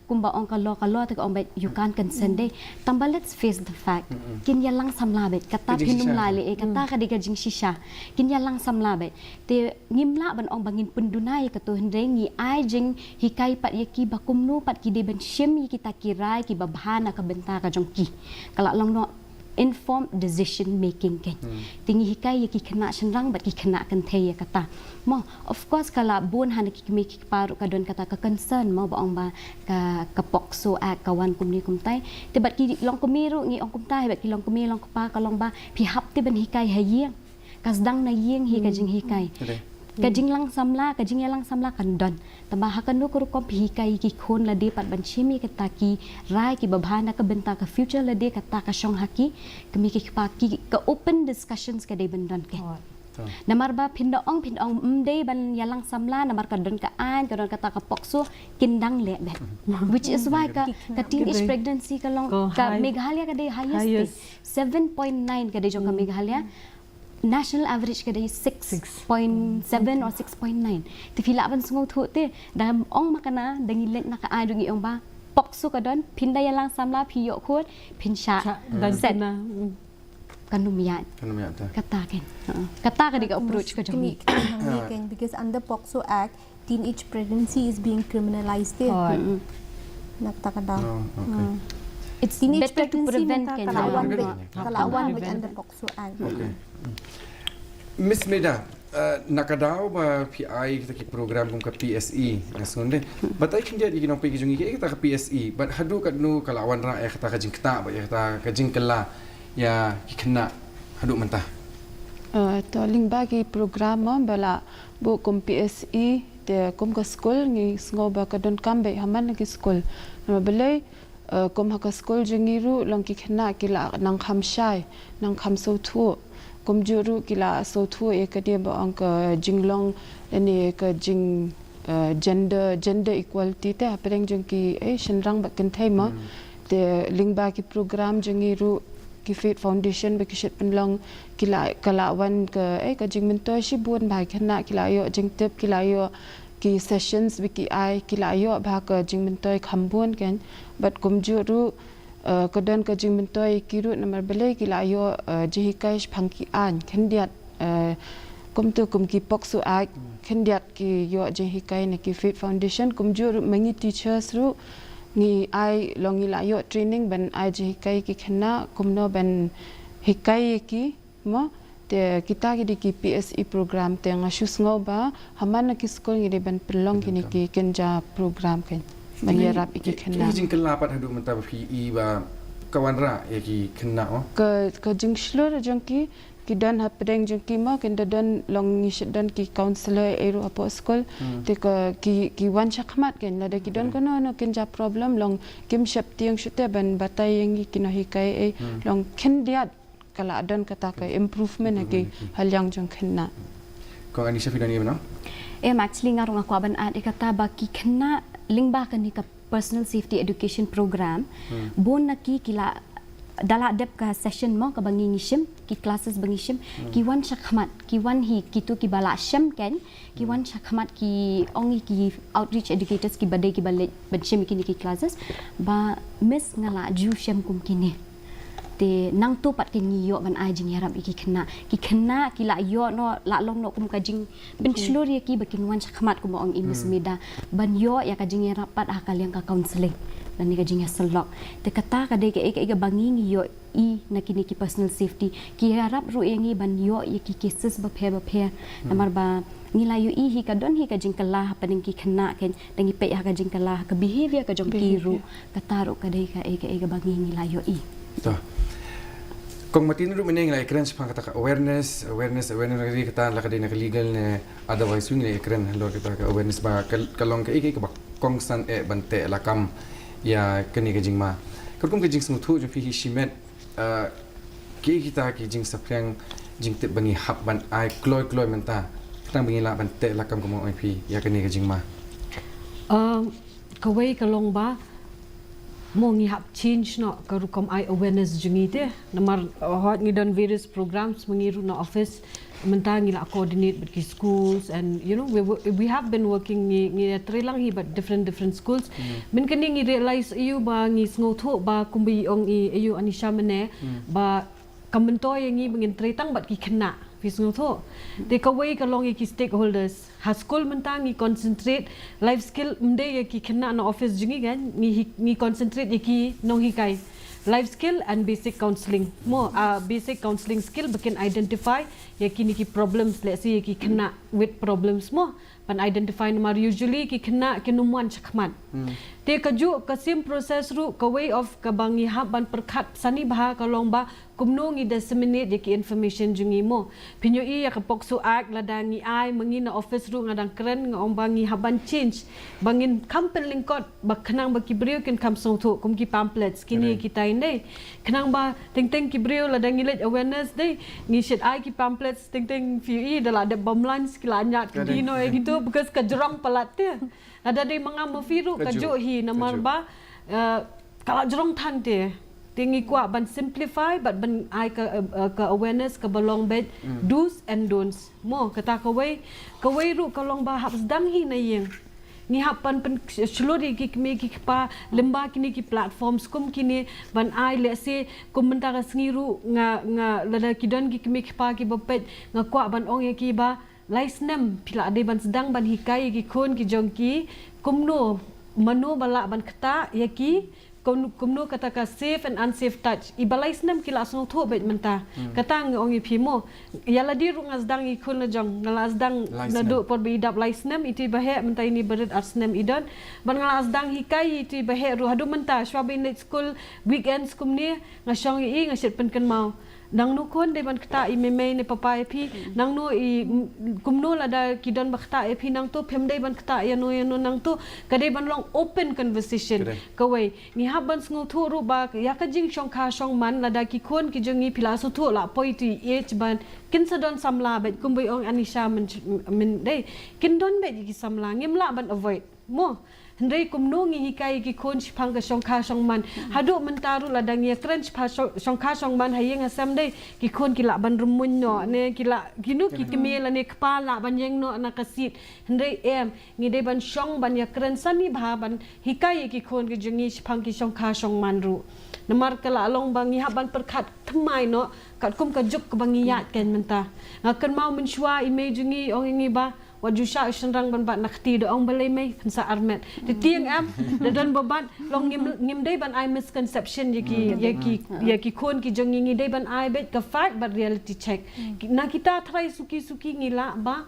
kumba ong ka law, ka law te ka ong bad you can't consent de. Tang ba let's face the fact. Kin ïalang samla bad kata phin ym lah leh, eh, kata ka dei ka jingshisha. Kin ïalang samla bad. Te ngim lah ban ong ba ngin pynduna ïa kato, hynrei ngi ai jinghikai pat ïa ki ba kumno pat ki dei ban shim ïa kita ki rai kiba bha na ka bynta ka jong ki. Ka la long noh informed decision making kein. Te ngi hikai ïa ki khynnah shynrang bad ki khynnah kynthei ïa kata. Mo, of course ka la bun ha na ki kmie ki kpa ruh ka don kata ka concern mo ba ong ba ka, ka POCSO Act ka wan kumne kumtai. Te bad ki longkmie ruh ngi ong kumta hi bad ki longkmie longkpa ka long ba phi hap te ban hikai ha ïing. Ka sdang na ïing hi ka jinghikai. Ka jinglang samla, ka jingïalang samla kan don. Tang ba ha kano ka rukom phi hikai ki khun lade pat ban shim ïa kita ki rai kiba bha na ka bynta ka future lade, kata ka shong ha ki kmie ki kpa, ki ka open discussions ka dei ban don kein. Namar ba phin da ong, phin ong ym dei ban ïalang samla namar ka don ka aiñ, ka don kata ka POCSO, kin dang leh bad. Which is why ka, ka teenage pregnancy ka long ka Meghalaya ka dei highest. Seven point nine ka dei jong ka Meghalaya. National average ka dei six point seven or six point nine. Te phi lah ban sngewthuh te, da ong ma kane, da ngi leit na ka aiñ ruh ngi ong ba POCSO ka don, phin da ïalang samla, phi ïoh khun, phin shah. Set. Kan ym ïaid. Kan ym ïaid te. Kata kein. Kata ka dei ka approach ka jong ngi. Because under POCSO Act, teenage pregnancy is being criminalized te. Na kata ka daw. It's better to prevent kein. Ka la wan bad, ka la wan bad under POCSO Act. Miss Meda, na ka daw ba phi ai kita ki program kum ka PSE, nga sngew de. Batai khyndiat ïa ki nongpeit ki jong ngi, kita ka PSE bad haduh katno ka la wanrah ïa kata ka jingktah bad ïa kata ka jingkylla ïa ki khynnah haduh mynta. To lyngba ki program mo ba la buh kum PSE, te kum ka skul ngi sngew ba ka donkam beit ha man la ki skul. Namar balei, kum ha ka skul jong ngi ruh long ki khynnah ki la nang kham shai, nang kham sngewthuh. Kumjuh ruh ki la sngewthuh ïa ka dei ba ong ka jinglong lane ka jing, gender, gender equality te hapdeng jong ki, eh, shynrang bad kynthei mo. Te lyngba ki program jong ngi ruh ki Faith Foundation ba ki shait pynlong ki la, ka la wan ka, eh, ka jingmyntoi shibun ba ki khynnah ki la ïoh jingtip, ki la ïoh ki sessions ba ki ai, ki la ïoh ba ka jingmyntoi kham bun kein. Bad kumjuh ruh, eh, ka don ka jingmyntoi ki ruh namar balei ki la ïoh, eh, jinghikai shaphang ki aiñ khyndiat, eh, kumto kum ki POCSO Act khyndiat ki ïoh jinghikai na ki Faith Foundation. Kumjuh ruh ma ngi teachers ruh ngi ai long ngi la ïoh training ban ai jinghikai ki khynnah kumno ban hikai ïa ki mo. Te kita ki dei ki PSE program te nga shu sngew ba ha man la ki skul ngi dei ban pynlong kine ki kynja program kein ban ïarap ïa ki khynnah. Ki jingkylla pat haduh mynta ba phi i ba ka wanrah ïa ki khynnah mo? Ka, ka jingshlur jong ki, ki don hapdeng jong ki mo, kin da don long ngi shait don ki counselor ei ruh hapoh skul. Te ka ki, ki wan shakhmat kein lada ki don kano kano kynja problem long kim sheptieng shuh te ban batai ïa ngi ki nonghikai ei long khyndiat ka la don kata ka improvement ha ki, ha liang jong khynnah. Kong Anisha, phi don ïa mano? Em, actually nga ruh nga kwah ban add ïa kata ba ki khynnah lyngba kane ka personal safety education program, bun na ki ki la, da la dep ka session mo kaba ngi ngi shim, ki classes ba ngi shim, ki wan shakhmat, ki wan hi kito kiba la shem kein, ki wan shakhmat, ki ong ïa ki outreach educators kiba dei kiba leit ban shim ïa kine ki classes ba, Miss, nga la ju shem kum kine. Te nangto pat kein ngi ïoh ban ai jingïarap ïa ki khynnah. Ki khynnah ki la ïoh noh, la long noh kum ka jingpynshlur ïa ki ba kin wan shakhmat kumba ong i Miss Meda ban ïoh ïa ka jingïarap pat ha ka liang ka counselling lane ka jingïasyllok. Te kata ka dei kaei kaei kaba ngi ngi ïoh i na kine ki personal safety. Ki ïarap ruh ïa ngi ban ïoh ïa ki cases bapher bapher. Namar ba ngi la ïohi hi ka don hi ka jingkylla hapdeng ki khynnah kein, da ngi peit ha ka jingkylla ha ka behavior ka jong ki ruh. Kata ruh ka dei kaei kaei kaba ngi ngi la ïohi. To. Kong Martin ruh mynne ngi la ïakren shaphang kata ka awareness, awareness, awareness, kata la ka dei na ka legal ne otherwise, ngi la ïakren halor kata ka awareness ba ka, ka long kaei kaei kaba kongsan eh ban teh lakam ïa kane ka jingma. Katkum ka jingsngewthuh jong phi hi shimet, eh, ki kita ki jingsaphriang jingtip ba ngi hap ban ai kloi kloi mynta khnang ba ngi lah ban teh lakam, kumba ong phi, ïa kane ka jingma? Um, kawei ka long ba Mo ngi hap change noh ka rukom ai awareness jong ngi te. Namar, uh, hot ngi don various programs ma ngi ruh na office. Mynta ngi la coordinate bad ki schools and, you know, we, wo- we have been working ngi, ngi trei lang hi bad different, different schools. Mynta kane ngi realize aiu ba ngi sngewthuh ba kumba i ong i aiu Anisha mynne ba ka myntoi ïa ngi ba ngin trei tang bad ki khynnah. Phi sngewthuh. Te kawei ka long ïa ki stakeholders. Ha skul mynta ngi concentrate life skill ym dei ïa ki khynnah na office jong ngi kan, ngi hi- ngi concentrate ïa ki nonghikai. Life skill and basic counseling. Mo, ah, basic counseling skill ba kin identify ïa kine ki problems, let's say ïa ki khynnah with problems mo. Ban identify namar usually ki khynnah kin ym wan shakhmat. Te kajuh ka same process ruh ka way of kaba ngi hap ban pyrkhat sani bha ka long ba kumno ngi disseminate ïa ki information jong ngi mo. Phin ïohi ïa ka POCSO Act lada ngi ai ma ngi na office ruh nga dang kren nga ong ba ngi hap ban change. Ba ngin kham pynlyngkot ba khnang ba ki briew kin kham sngewthuh kum ki pamphlets kine ki tai ndei. Khnang ba teng teng ki briew lada ngi leit awareness dei ngi shait ai ki pamphlets teng teng phi ïohi da la dep bam lunch ki la ñiad kti noh ïa kito because ka jrong palat te. Lada dei ma nga ma phi ruh kajuh hi namar ba, eh, ka la jrong than te. Te ngi kwah ban simplify bad ban ai ka, eh, eh, ka awareness kaba long beit do's and don'ts. Mo kata kawei, kawei ruh ka long ba hap sdang hi na ïing. Ngi hap ban pynshlur ïa ki kmie ki kpa lyngba kine ki platforms kum kine ban ai, let's say kum mynta ka sngi ruh nga, nga lada ki don ki kmie ki kpa kiba peit nga kwah ban ong ïa ki ba lai snem phi la dei ban sdang ban hikai ïa ki khun ki jong ki kumno, mano ba lah ban ktah ïa ki, kum- kumno kata ka safe and unsafe touch. I ba lai snem ki la sngewthuh beit mynta. Kata nga ong ïa phi mo. Ïa lade ruh nga sdang ïa ki khun la jong, nga la sdang naduh por ba i dap lai snem, iti ba heh mynta ini barit ar snem i don. Ban nga la sdang hikai iti ba heh ruh haduh mynta shwa ba i leit skul weekends kumne nga shong ïa i nga shait pynkynmaw. Nangno khun dei ban ktah i mei mei ne papa ïa phi, nangno i m- kumno lada ki don ba ktah ïa phi nangto phim dei ban ktah ïano ïano nangto. Ka dei ban long open conversation. Kawei ngi hap ban sngewthuh ruh ba ïa ka jingshongkha shongman lada ki khun ki jong ngi phi la sngewthuh la poi tu i age ban kin sa don samla beit kumba i ong Anisha myn- myn dei kin don beit ïa ki samla ngim lah ban avoid. Mo, hynrei kumno ngi hikai ïa ki khun shaphang ka shongkha shongman. Haduh mynta ruh lada ngi ïakren shaphang shong- shongkha shongman ha ïing ha sem dei ki khun ki lah ban rymmuiñ noh ne ki lah kino ki kmie lane kpa lah ban ïeng noh na ka seat. Hynrei em ngi dei ban shong ban ïakren sani bha ban hikai ïa ki khun ki jong ngi shaphang ki shongkha shongman ruh. Namar ka la long ba ngi hap ban pyrkhat thymmai noh katkum ka juk kaba ngi ïaid kein mynta. Nga kynmaw mynshuwa i mei jong ngi ong ïa ngi ba wat ju shah u shynrang ban bat na kti da ong balei mei phin sa armet. Te tieng em da don ba bat long ngim ngim dei ban ai misconception ïa ki ïa ki ïa ki khun ki jong ngi, ngi dei ban ai beit ka fact bad reality check. Ki- Na kita trai suki suki ngi lah ba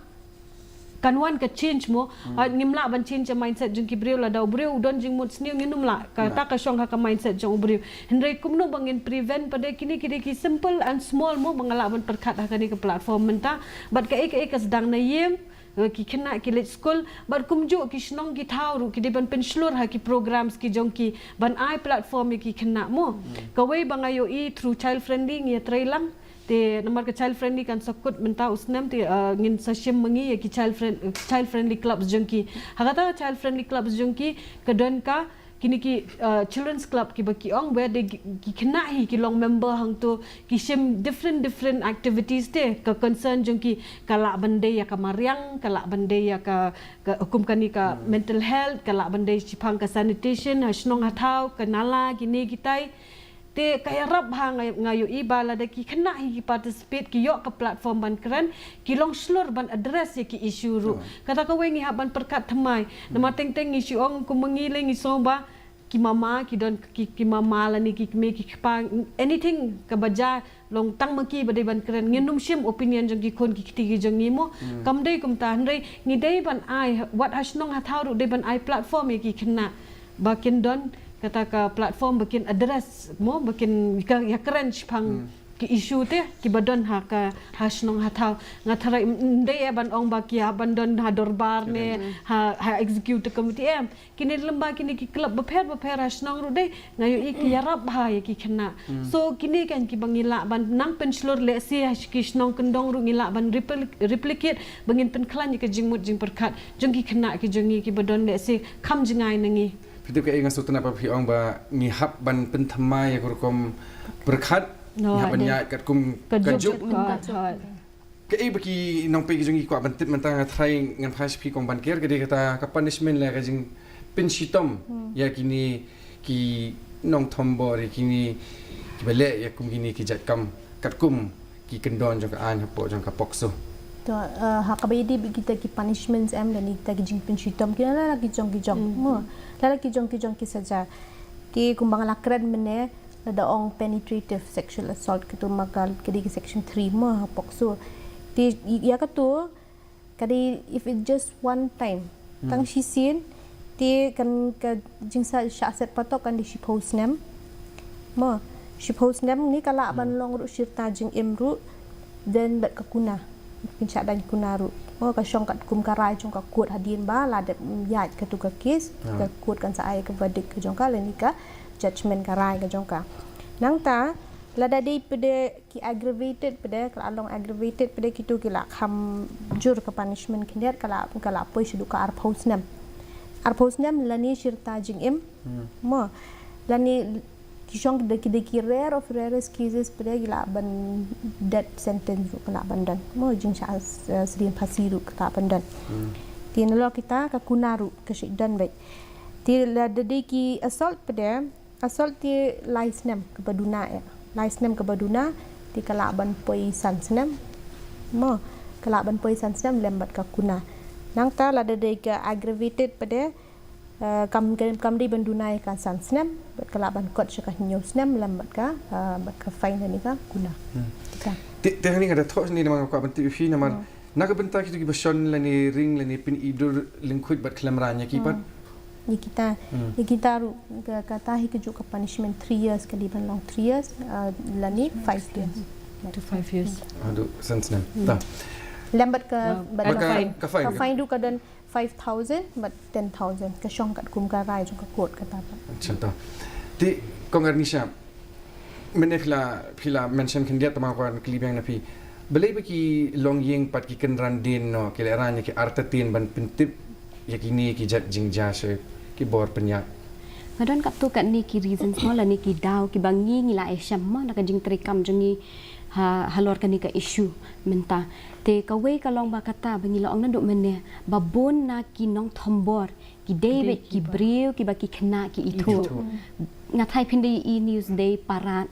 kan wan ka change mo. Hooid ngim lah ban change ïa mindset jong ki briew lada u briew u don jingmut sniew ngin ym lah kata ka shong ha ka mindset jong u briew. Hynrei kumno ba ngin prevent pat dei kine ki dei ki simple and small mo ba nga lah ban pyrkhat ha kane ka platform mynta. Bad kaei kaei ka sdang na ïing, eh, ki khynnah ki leit skul bad kumjuh ki shnong ki thaw ruh ki dei ban pynshlur ha ki programs ki jong ki ban ai platform ïa ki khynnah mo. Kawei ba nga ïohi through Child Friendly ngi ïatrei lang. Te namar ka Child Friendly kan sa kut mynta u snem te, eh, ngin sa shim ma ngi ïa ki Child Friend- eh, Child Friendly Clubs jong ki. Ha kata ka Child Friendly Clubs jong ki ka don ka kine ki, uh, children's club kiba ki ong where they ki- ki khynnah hi ki long member hangto ki shim different different activities te ka concern jong ki ka lah ban dei ïa ka mariang ka lah ban dei ïa ka, ka hukum kane ka mental health ka lah ban dei shaphang ka sanitation ha shnong ha thaw ka nala kine kitai. Te ka ïarap ha nga, nga ïohi ba lada ki khynnah hi ki participate ki ïoh ka platform ban kren ki long shlur ban address ïa ki issue ruh. Kata kawei ngi hap ban pyrkhat thymmai. Namar teng teng ngi shu ong kum ma ngi lei ngi sngew ba ki mama ki don ki, ki mama lane ki kmie ki kpa anything kaba jia long tang ma ki ba dei ban kren ngin ym shim opinion jong ki khun ki kti ki jong ngi mo. Kam dei kumta hynrei ngi dei ban ai wat ha shnong ha thaw ruh dei ban ai platform ïa ki khynnah ba kin don kata ka platform ba kin address mo ba kin ka ïakren shaphang ki issue te kiba don ha ka ha shnong ha thaw. Nga tharai ym dei ïa ban ong ba ki ïa ban don ha dorbar ne ha ha executive committee em. Kine lyngba kine ki club bapher bapher ha shnong ruh dei nga ïohi ki ïarap bha ïa ki khynnah. So kine kan kiba ngi lah ban nang pynshlur lehse ha ki shnong kyndong ruh ngi lah ban repli- replicate ba ngin pynkhlaiñ ïa ka jingmut jingpyrkhat jong ki khynnah ki jong ngi kiba don lehse kham jngai na ngi. Phi tip kaei nga sngewtynnat ba phi ong ba ngi hap ban pynthymmai ïa ka rukom pyrkhat, ngi hap ban ïaid katkum ka juk. Kaei ba ki nongpei ki jong ngi kwah ban tip mynta, nga tharai ngan phai sha phi Kong Banker, ka dei kata ka punishment lane ka jingpynshitom ïa kine ki nongthombor, ïa kine kiba leh ïa kum kine ki jait kam katkum ki kyndon jong ka aiñ hapoh jong ka POCSO. To, eh, ha kaba ïadei bad kita ki punishments em, lane kita ki jingpynshitom, ki la la ki jong ki jong. Mo, la la ki jong ki jong ki saja. Te kumba nga la kren mynne, lada ong penetrative sexual assault, kito ma ka, ka dei ki section three mo ha POCSO. Te ïa kato ka dei, if it just one time, tang shisien, te kan ka jingshah, shah set patok kan dei shiphew snem. Mo, shiphew snem ne ka lah ban long ruh shirta jingim ruh, dang bad ka kuna. Pynshah dang kuna ruh. Mo, ka shong katkum ka rai jong ka court hadien ba la dep ïaid katu ka case, ka court kan sa ai ka verdict ka jong ka lane ka judgment, ka rai ka jong ka. Nangta, lada dei pat de ki aggravated pat de, ka la long aggravated pat de, kito ki la kham jur ka punishment khyndiat, ka la, ka la poi shaduh ka arphew snem. Arphew snem lane shirta jingim. Mo, lane ki shong ki dei, ki dei ki rare of rarest cases pat de, ki lah ban death sentence ruh ka lah ban don. Mo, jingshah, eh, sdien phasi ruh ka lah ban don. Te nalor kita ka kuna ruh ka shu don beit. Te lada dei ki assault pat de, assault te lai snem kaba duna eh. Lai snem kaba duna, te ka lah ban poi san snem. Mo, ka lah ban poi san snem lem bad ka kuna. Nangta lada dei ka aggravated pat de, eh, kam, kam, kam dei ban duna ïa ka san snem, bad ka lah ban kot sha ka hynñiew snem lem bad ka, eh, bad ka fine lane ka kuna. Te, te hangne nga da thoh shane namar nga kwah ban tip ïa phi namar na ka bynta kito kiba shon lane ring lane pyni dur lyngkhuid bad khlem rang ïa ki pat. Ïa kita, ïa kita ruh ka, kata hi kajuh ka punishment three years, ka dei ban long three years, uh, lane five years. To five years. Haduh san snem. Lem bad ka, bad ka fine. Ka fine ruh ka don five thousand bad ten thousand, ka shong katkum ka rai jong ka court kata pat. Te Kong Arnisha, mynne phi la, phi la mention khyndiat, tangba nga kwah kylli biang na phi. Balei ba ki longïing pat ki kynran dien noh, ki lehraiñ ïa ki artatien ban pyntip ïa kine ki jait jingjia sha ki bor pynïaid? Nga don katto katne ki reasons mo lane ki daw kiba ngi ngi la ïashem mo na ka jingtrei kam jong ngi ha, halor kane ka issue mynta. Te kawei ka long ba kata ba ngi la ong naduh mynne ba bun na ki nongthombor ki dei beit ki briew kiba ki khynnah ki ithuh. Nga tharai phin da ïohi news, dei para,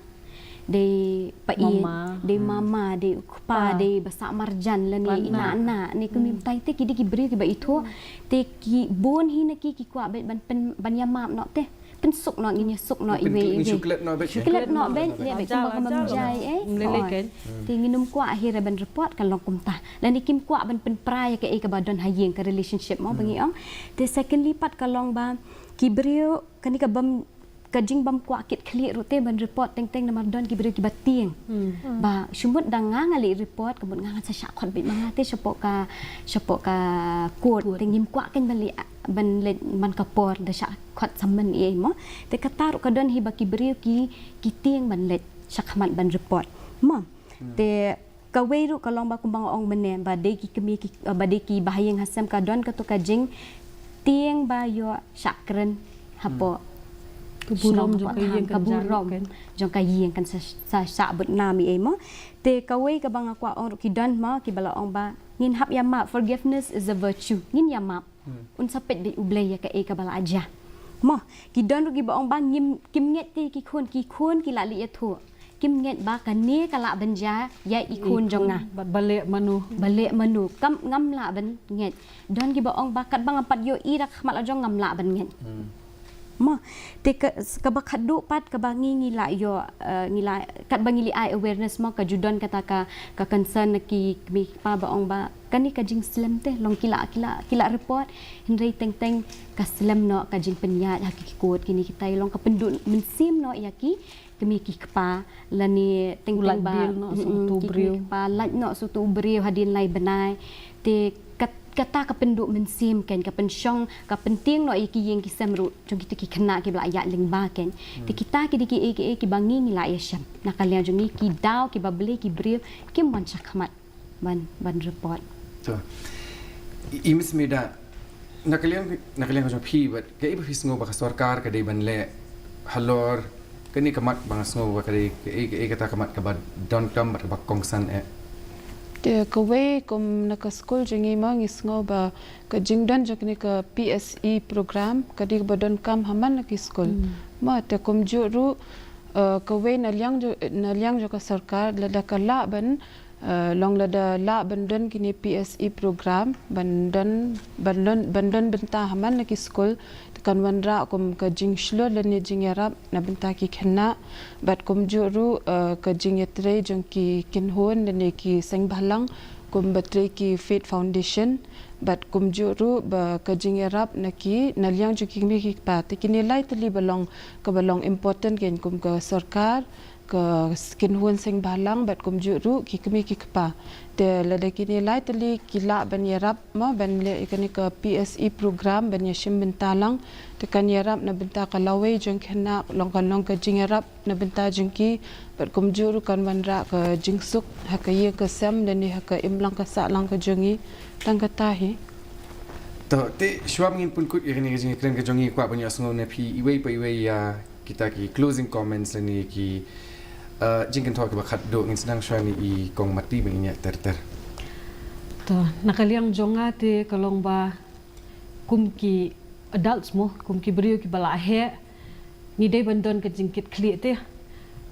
dei pa-ïeit, dei mama, dei u kpa, dei ba sah marjan lane i nah nah, ne kumne mynta te ki dei ki briew kiba ithuh. Te ki bun hi na ki ki kwah beit ban pyn, ban ïamap noh te. Pynsuk noh, ngin ïasuk noh iwei iwei. Shu klet noh beit, shu klet noh beit, ne beit kumba ka mem jai eh. Te ngin ym kwah hi re ban report ka long kumta. Lane kim kwah ban pynpra ïa kaei kaba don ha ïing, ka relationship mo ba ngi ong. Te secondly pat ka long ba ki briew kane ka bym, ka jingbym kwah kit khlieh ruh te ban report teng teng namar don ki briew kiba tieng. Ba shu mut da nga nga leit report, ka mut nga ngan sa shah khot beit ma nga te shapoh ka, shapoh ka court. Te ngim kwah kein ban leit, ban leit man ka por da shah khot sammen ei mo. Te kata ruh ka don hi ba ki briew ki, ki tieng ban leit shakhmat ban report mo. Te kawei ruh ka long ba kumba nga ong mynne ba dei ki kmie ki, ba dei kiba ha ïing ha sem, ka don kato ka jingtieng ba ïoh shah kren hapoh ka burom jong ka ïing, ka burom jong ka ïing kan sa, sa shah bud nam ei mo. Te kawei kaba nga kwah ong ruh ki don mo kiba la ong ba ngin hap ïamap, forgiveness is a virtue, ngin ïamap. Un sa peit beit U Blei ïa kaei kaba la jia. Mo, ki don ruh kiba ong ba ngim, kim ngeit te ki khun, ki khun ki la leit ïathuh. Kim ngeit ba kane ka lah ban jia ïa i khun jong nga. Ba, ba leh mano. Ba leh mano. Kam, ngam lah ban ngeit. Don kiba ong ba katba nga pat ïohi da ka khmat la jong ngam lah ban ngeit. Mo, te ka, kaba khadduh pat kaba ngi ngi la ïoh, eh, ngi la, katba ngi la ai awareness mo, ka ju don kata ka, ka concern na ki kmie ki kpa ba ong ba kane ka jingslem te long ki la, ki la, ki la report, hynrei teng teng ka slem noh ka jingpynïaid ha ki court kine kita, long ka pynduh mynsiem noh ïa ki kmie ki kpa lane teng teng ba, mm, ki kmie ki kpa lait noh shuh uto u briew hadien lai bnai. Te kat, kata ka pynduh mynsiem kein, ka pynshong, ka pyntieng noh ïa ki ïing ki sem ruh jong kito ki khynnah kiba la ïaid lyngba kein. Te kita ki dei kiei kiei kiba ngi ngi la ïashem na ka liang jong ngi, ki daw kiba balei ki briew kim wan shakhmat ban, ban report. To. I, i Miss Mida, Na ka liang, na ka liang ka jong phi bad kaei ba phi sngew ba ka sorkar ka dei ban leh halor kane ka mat ba nga sngew ba ka dei kaei, kaei kata ka mat kaba donkam bad kaba kongsan eh? Te kawei kum na ka skul jong ngi ma ngi sngew ba ka jingdon jong kane ka P S E program ka dei kaba donkam ha man la ki skul. Ma te kumjuh ruh, eh, kawei na liang jong, na liang jong ka sorkar lada ka lah ban, eh, long lada lah ban don kine P S E program ban don, ban don, ban don bynta ha man la ki skul, te kan wanrah kum ka jingshlur lane jingïarap na bynta ki khynnah bad kumjuh ruh, eh, ka jingïatrei jong ki kynhun lane ki seng bhalang kum ba trei ki Faith Foundation bad kumjuh ruh ba ka jingïarap na ki na liang jong ki kmie ki kpa. Te kine lai tylli ba long kaba long important kein kum ka sorkar, ka kynhun seng bhalang bad kumjuh ruh ki kmie ki kpa. Te lada kine lai tylli ki lah ban ïarap ma ban leh ïa kane ka P S E program ban ïashim bynta lang, te kan ïarap na bynta ka lawei jong ki khynnah, long kan long ka jingïarap na bynta jong ki bad kumjuh ruh kan wanrah ka jingsuk ha ka ïing ka sem lane ha ka imlang ka sahlang ka jong ngi. Tang kata hi. To, te shuwa ba ngin pynkut ïa kane ka jingkren ka jong ngi, kwah ban ïohsngew na phi iwei pa iwei ïa kita ki closing comments lane ki, eh, jingkynthoh kiba khatduh. Ngin sdang shuwa na i Kong Mati ba ngin ïaid ter ter. To, na ka liang jong nga te ka long ba kum ki adults mo, kum ki briew kiba la heh, ngi dei ban don ka jingkitkhlieh te.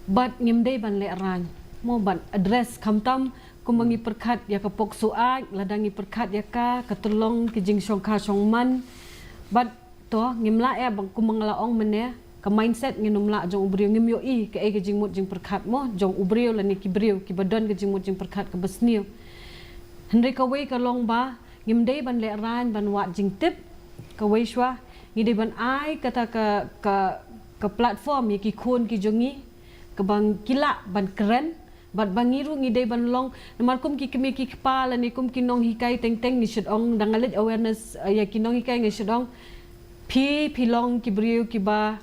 Bad ngim dei ban lehraiñ mo ban address, khamtam kumba ngi pyrkhat ïa ka POCSO Act, lada ngi pyrkhat ïa ka, ka tyllong ki jingshongkha shongman. Bad to ngim lah eh ba kumba nga la ong mynne, ka mindset ngin ym lah jong u briew, ngim ïohi kaei ka jingmut jingpyrkhat mo jong u briew lane ki briew kiba don ka jingmut jingpyrkhat kaba sniew. Hynrei kawei ka long ba ngim dei ban lehraiñ ban wad jingtip. Kawei shuwa, ngi dei ban ai kata ka, ka, ka platform ïa ki khun ki jong ngi kaba ki lah ban kren. Bad ba ngi ruh ngi dei ban long, namar kum ki kmie ki kpa lane kum ki nonghikai teng teng, ngi shu ong, da nga leit awareness, eh, ïa ki nonghikai ngi shu ong, phi, phi long ki briew kiba,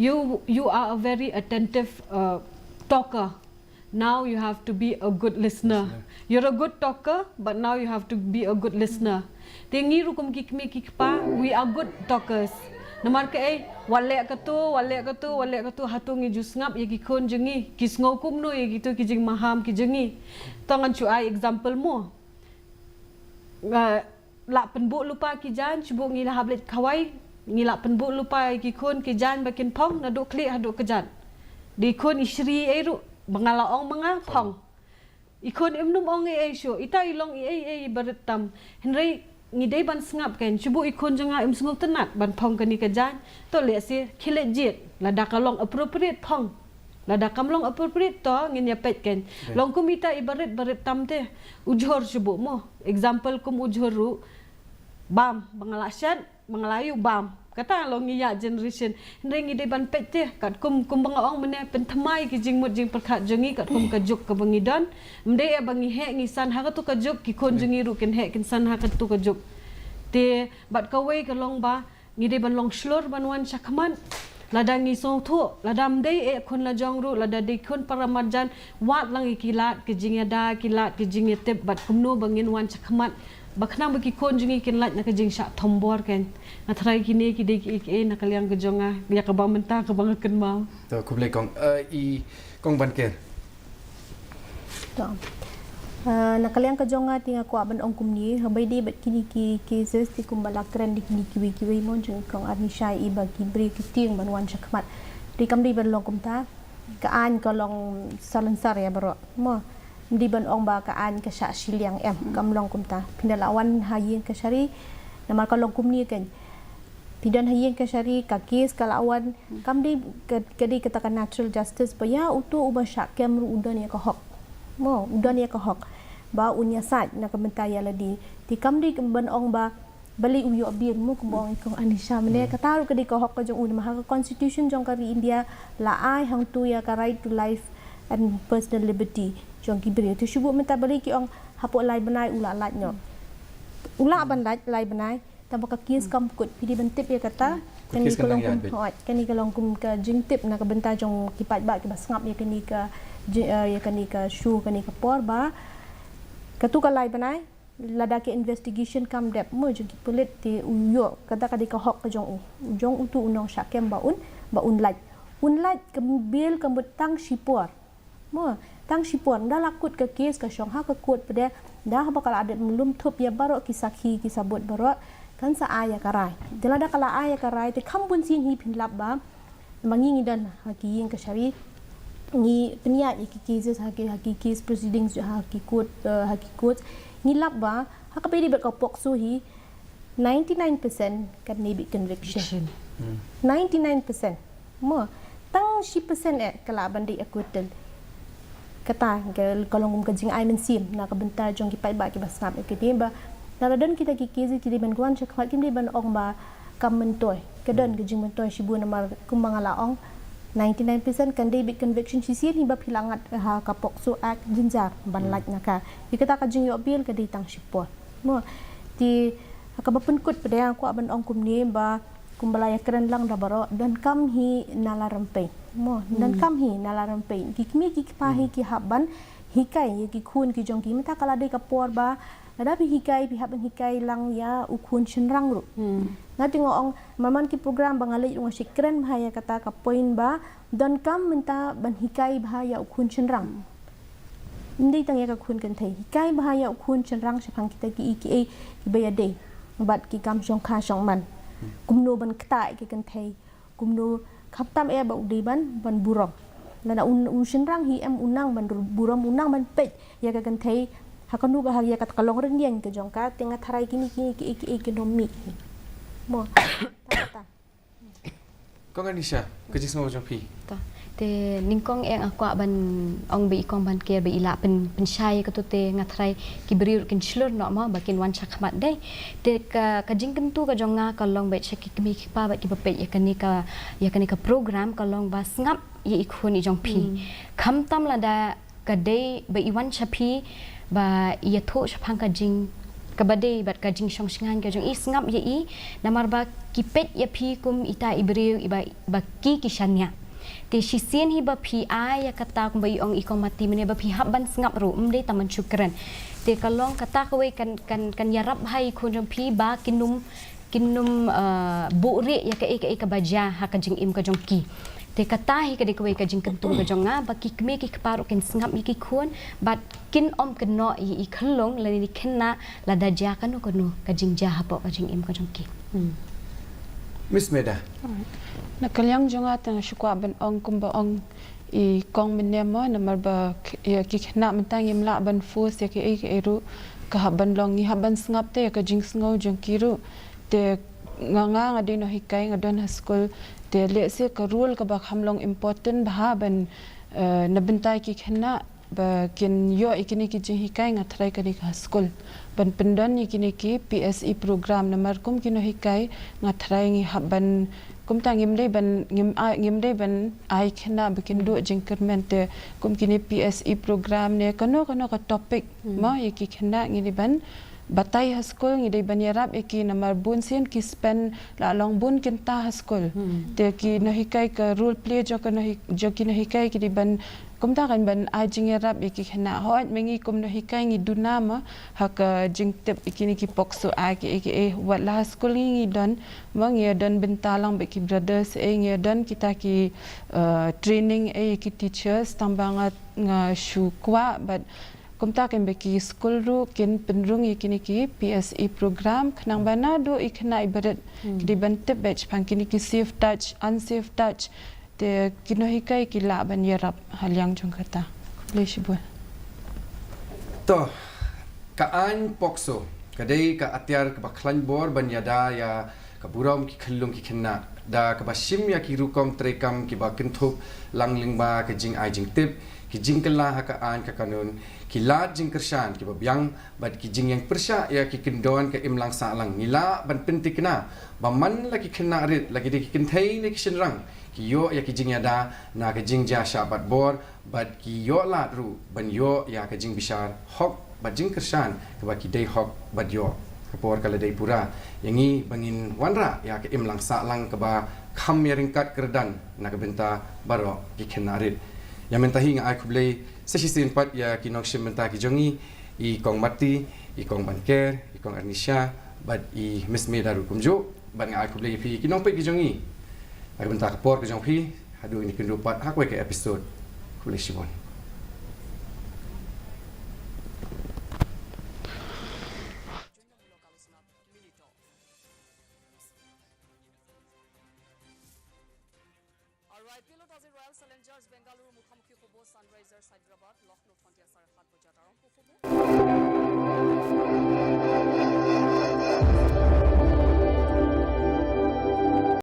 you, you are a very attentive, uh, talker. Now you have to be a good listener. You're a good talker, but now you have to be a good listener. Te ngi ruh kum ki kmie ki kpa, we are good talkers. Namar kaei, wat leh kato, wat leh kato, wat leh kato, hato ngi ju sngap ïa ki khun jong ngi, ki sngew kumno ïa kito ki jingmaham ki jong ngi. To ngan shu ai example mo. Nga lah pynbuh lypa ki jaiñ, shu buh ngi la hap leit khawai, ngi lah pynbuh lypa ïa ki khun ki jaiñ ba kin phong, naduh khlieh haduh kjat. Dei khun i shri ei ruh, ba nga la ong ma nga phong. I khun im nym ong ei ei shuh, ita i long i ei ei ba rit tam. Hynrei ngi dei ban sngap kein, shu buh i khun jong nga im sngewtynnat ban phong kane ka jaiñ. To lehse khie leit jied, lada ka long appropriate phong. Lada kam long appropriate to ngin ïa peit kein. Long kum ita i ba rit ba rit tam te. U jhur shu buh mo. Example kum u jhur ruh. Bam, ba nga la shet, ba nga la ïoh bam. Kata long ngi ïa generation. Hynrei ngi dei ban peit te, katkum, kum ba nga ong mynne, pynthymmai ki jingmut jingpyrkhat jong ngi katkum ka juk kaba ngi don. Ym dei eh ba ngi heh ngi san ha kato ka juk, ki khun jong ngi ruh kin heh kin san ha kato ka juk. Te bad kawei ka long ba ngi dei ban long shlur ban wan shakhmat. Lada ngi sngewthuh, lada ym dei eh khun la jong ruh, lada dei khun para marjan, wad lang ïa ki lad ki jingïada, ki lad ki jingïatip bad kumno ba ngin wan shakhmat. Ba khnang ba ki khun jong ngi kin lait na ka jingshah thombor kein. Nga tharai kine ki dei kiei kiei na ka liang ka jong nga, ïa kaba mynta kaba nga kynmaw. To khublei kong, eh, i Kong Banker. To. Ah, na ka liang ka jong nga te nga kwah ban ong kumne, haba ïadei bad kine ki cases te kumba la kren da kine kiwei kiwei mo jong i Kong Anisha, i ba ki briew ki tieng ban wan shakhmat. Te kam dei ban long kumta, ka aiñ ka long salonsar ïa baroh mo. Ym dei ban ong ba ka aiñ ka shah shiliang, em, kam long kumta. Phin da la wan ha ïing kashari, namar ka long kumne kein. Phi don ha ïing kashari, ka case ka la wan, kam dei ka, ka dei kata ka natural justice ba ïa uto uba shah kem ruh u don ïa ka hok. Mo, u don ïa ka hok ba un ïasaid na ka bynta ïa lade. Te kam dei ban ong ba balei u ïoh bail mo, kumba ong i Kong Anisha mynne. Kata ruh ka dei ka hok ka jong u, namar ha ka constitution jong ka ri India la ai hangto ïa ka right to life and personal liberty jong ki briew. Te shu buh mynta balei ki ong hapoh lai bnai u la lait noh. U lah ban lait lai bnai, tangba ka case kam kut, phi dei ban tip ïa kata. Kane ka long kum, hooid, kane ka long kum ka jingtip na ka bynta jong ki paidbah kiba sngap ïa kane ka, ïa kane ka show, kane ka por ba kato ka lai bnai Lada ka investigation kam dep mo jong ki pulit te u ïoh kata ka dei ka hok ka jong u. U jong utu u nongshah kem ba un, ba un lait. Un lait ka bail ka mut tang shipor. Mo, tang shipor, nda la kut ka case ka shong ha ka court pat de, nda haba ka la dep lum thup ïa baroh ki sakhi ki sabut baroh, kan sa ai ïa ka rai. Te lada ka la ai ïa ka rai, te kham bun sien hi phin lap ba, ma ngi ngi don ha ki ïing kashari, ngi pynïaid ïa ki cases ha ki, ha ki case proceedings, ha ki court, eh, ha ki court, ngi lap ba, ha kaba ïadei bad ka POCSO hi, ninety-nine percent kan dei beit conviction. Conviction. Hmm. Ninety-nine percent. Mo, tang shi percent eh ka lah ban dei acquittal. Kata ka, ka long kum ka jingai mynsiem na ka bynta jong ki paidbah kiba sngap ïa kane ba, lada don kita ki case ki dei ban wan shakhmat kim dei ban ong ba kam myntoi. Ka don ka jingmyntoi shibun namar kumba nga la ong, ninety-nine percent kan dei beit conviction. Shisien hi ba phi la ngat ha ka POCSO Act jynjar ban lait na ka. Ïa kata ka jingïoh bail ka dei tang shipor. Mo, te ha kaba pynkut pat de nga kwah ban ong kumne ba kumba la ïakren lang da baroh, donkam hi na la rympei. Mo, donkam hi na la rympei. Ki kmie ki kpa hi ki hap ban hikai ïa ki khun ki jong ki, mynta ka la dei ka por ba lada phi hikai, phi hap ban hikai lang ïa u khun shynrang ruh. Hmm. Nga te nga ong, man man ki program ba nga leit ruh nga shu kren bha ïa kata ka point ba donkam mynta ban hikai bha ïa u khun shynrang. Ym dei tang ïa ka khun kynthei. Hikai bha ïa u khun shynrang shaphang kita kiei kiei kiba ïadei bad ki kam shongkha shongman. Kumno ban ktah ïa ki kynthei. Kumno, khamtam eh ba u dei ban, ban burom. Lada u, u shynrang hi em u nang ban ru-, burom, u nang ban peit ïa ka kynthei. Ha kano ka, ha ïa ka, ka long rynïeng ka jong ka, te nga tharai kine, kine kiei kiei kin ym mih. Mo. Ta, ta, ta. Kong Anisha, ka jingsngew jong phi. To. Te nyngkong eh nga kwah ban ong ba i Kong Banker ba i la pyn-, pynshai ïa kato, te nga tharai ki briew ruh kin shlur noh mo ba kin wan shakhmat de. Te ka, ka jingkyntu ka jong nga ka long beit sha ki kmie ki kpa bad kiba peit ïa kane ka, ïa kane ka program, ka long ba sngap ïa i khun i jong phi. Hmm. Khamtam lada ka dei ba i wan sha phi ba i ïathuh shaphang ka jing, kaba dei bad ka jingshongshngaiñ ka jong i, sngap ïa i, namar ba ki peit ïa phi kum ita i briew iba, ba ki, ki shaniah. Te shisien hi ba phi ai ïa kata kumba i ong i Kong Mati mynne ba phi hap ban sngap ruh, ym dei tang ban shu kren. Te ka long kata kawei kan, kan, kan ïarap bha ïa i khun jong phi ba kin ym, kin ym, uh, buhrieh ïa kaei kaei kaba jia ha ka jingim ka jong ki. Te kata hi ka dei kawei ka jingkyntu ka jong nga ba ki kmie ki kpa ruh kin sngap ïa ki khun bad kin ym kynnoh ïa i khyllung lane i khynnah lada jia kano kano ka jingjia hapoh ka jingim ka jong ki. Hmm. Miss Meda. Alright. Na ka liang jong nga te nga shu kwah ban ong kumba ong i Kong mynne mo, namar ba k-, ïa ki khynnah mynta ngim lah ban force ïa kiei kiei ruh, ka hap ban long, ngi hap ban sngap te ïa ka jingsngew jong ki ruh. Te nga, nga, nga dei nonghikai, nga don ha skul. Te lehse ka role kaba kham long important bha ban, eh, na bynta ki khynnah ba kin ïoh ïa kine ki jinghikai, nga tharai ka dei ka ha skul. Ban pyndon ïa kine ki P S E program, namar kum ki nonghikai nga tharai ngi hap ban, kumta ngim dei ban, ngim ai, ngim dei ban ai khynnah ba kin duh jingkyrmen, te kum kine P S E program ne kano kano ka topic, hmm, mo, ïa ki khynnah ngi dei ban batai ha skul, ngi dei ban ïarap ïa ki namar bun sien ki spend la long bun kynta ha skul. Hmm. Te ki nonghikai, ka role play jong ka nonghi-, jong ki nonghikai ki dei ban, kumta kan ban ai jingïarap ïa ki khynnah. Hooid ma ngi kum nonghikai ngi duna mo ha ka jingtip ïa kine ki POCSO Act kiei kiei, wat la ha skul ngi, ngi don mo, ngi don bynta lang bad ki brothers eh, ngi don kita ki, uh, training eh ïa ki teachers, tang ba nga, nga shu kwah bad kumta kan ba ki skul ruh kin pynrung ïa kine ki P S E program, khnang ba naduh i khynnah i barit, hmm, ki dei ban tip beit shaphang kine ki safe touch, unsafe touch, te ki nonghikai ki lah ban ïarap ha liang jong kata. Khublei shibun. To, ka aiñ POCSO ka dei ka atiar kaba khlaiñ bor ban ïada ïa ka burom ki khyllung ki khynnah da kaba shim ïa ki rukom treikam kiba kynthup lang lyngba ka jingai jingtip, ki jingkylla ha ka aiñ ka kanun, ki lad jingkyrshan kiba biang bad ki jingïeng pyrshah ïa ki kyndon ka imlang sahlang. Ngi lah ban pyntikna ba man la ki khynnah rit, la ki dei ki kynthei ne ki shynrang, ki ïoh ïa ki jingïada na ka jingjia shah bat bor bad ki ïoh lad ruh ban ïoh ïa ka jingbishar hok bad jingkyrshan kaba ki dei hok ban ïoh. Ka por ka la dei pura ïa ngi ba ngin wanrah ïa ka imlang sahlang kaba kham ïaryngkat kyrdan na ka bynta baroh ki khynnah rit. Ïa mynta hi nga ai khublei sa shisien pat ïa ki nongshim bynta ki jong ngi, i Kong Mati, i Kong Banker, i Kong Arnisha, bad i Miss Meda ruh kumjuh, bad nga ai khublei ïa phi ki nongpeit ki jong ngi. Bad mynta ka por ka jong phi, haduh ngin ïakynduh pat ha kawei ka episode. Khublei shibun. Alright, Pilot Azir Royal Challengers Bengaluru মুখামুখি হ'ব Sunrisers Hyderabad, লখনৌ সন্ধিয়া চাৰে সাত বজাত আৰম্ভ হ'ব।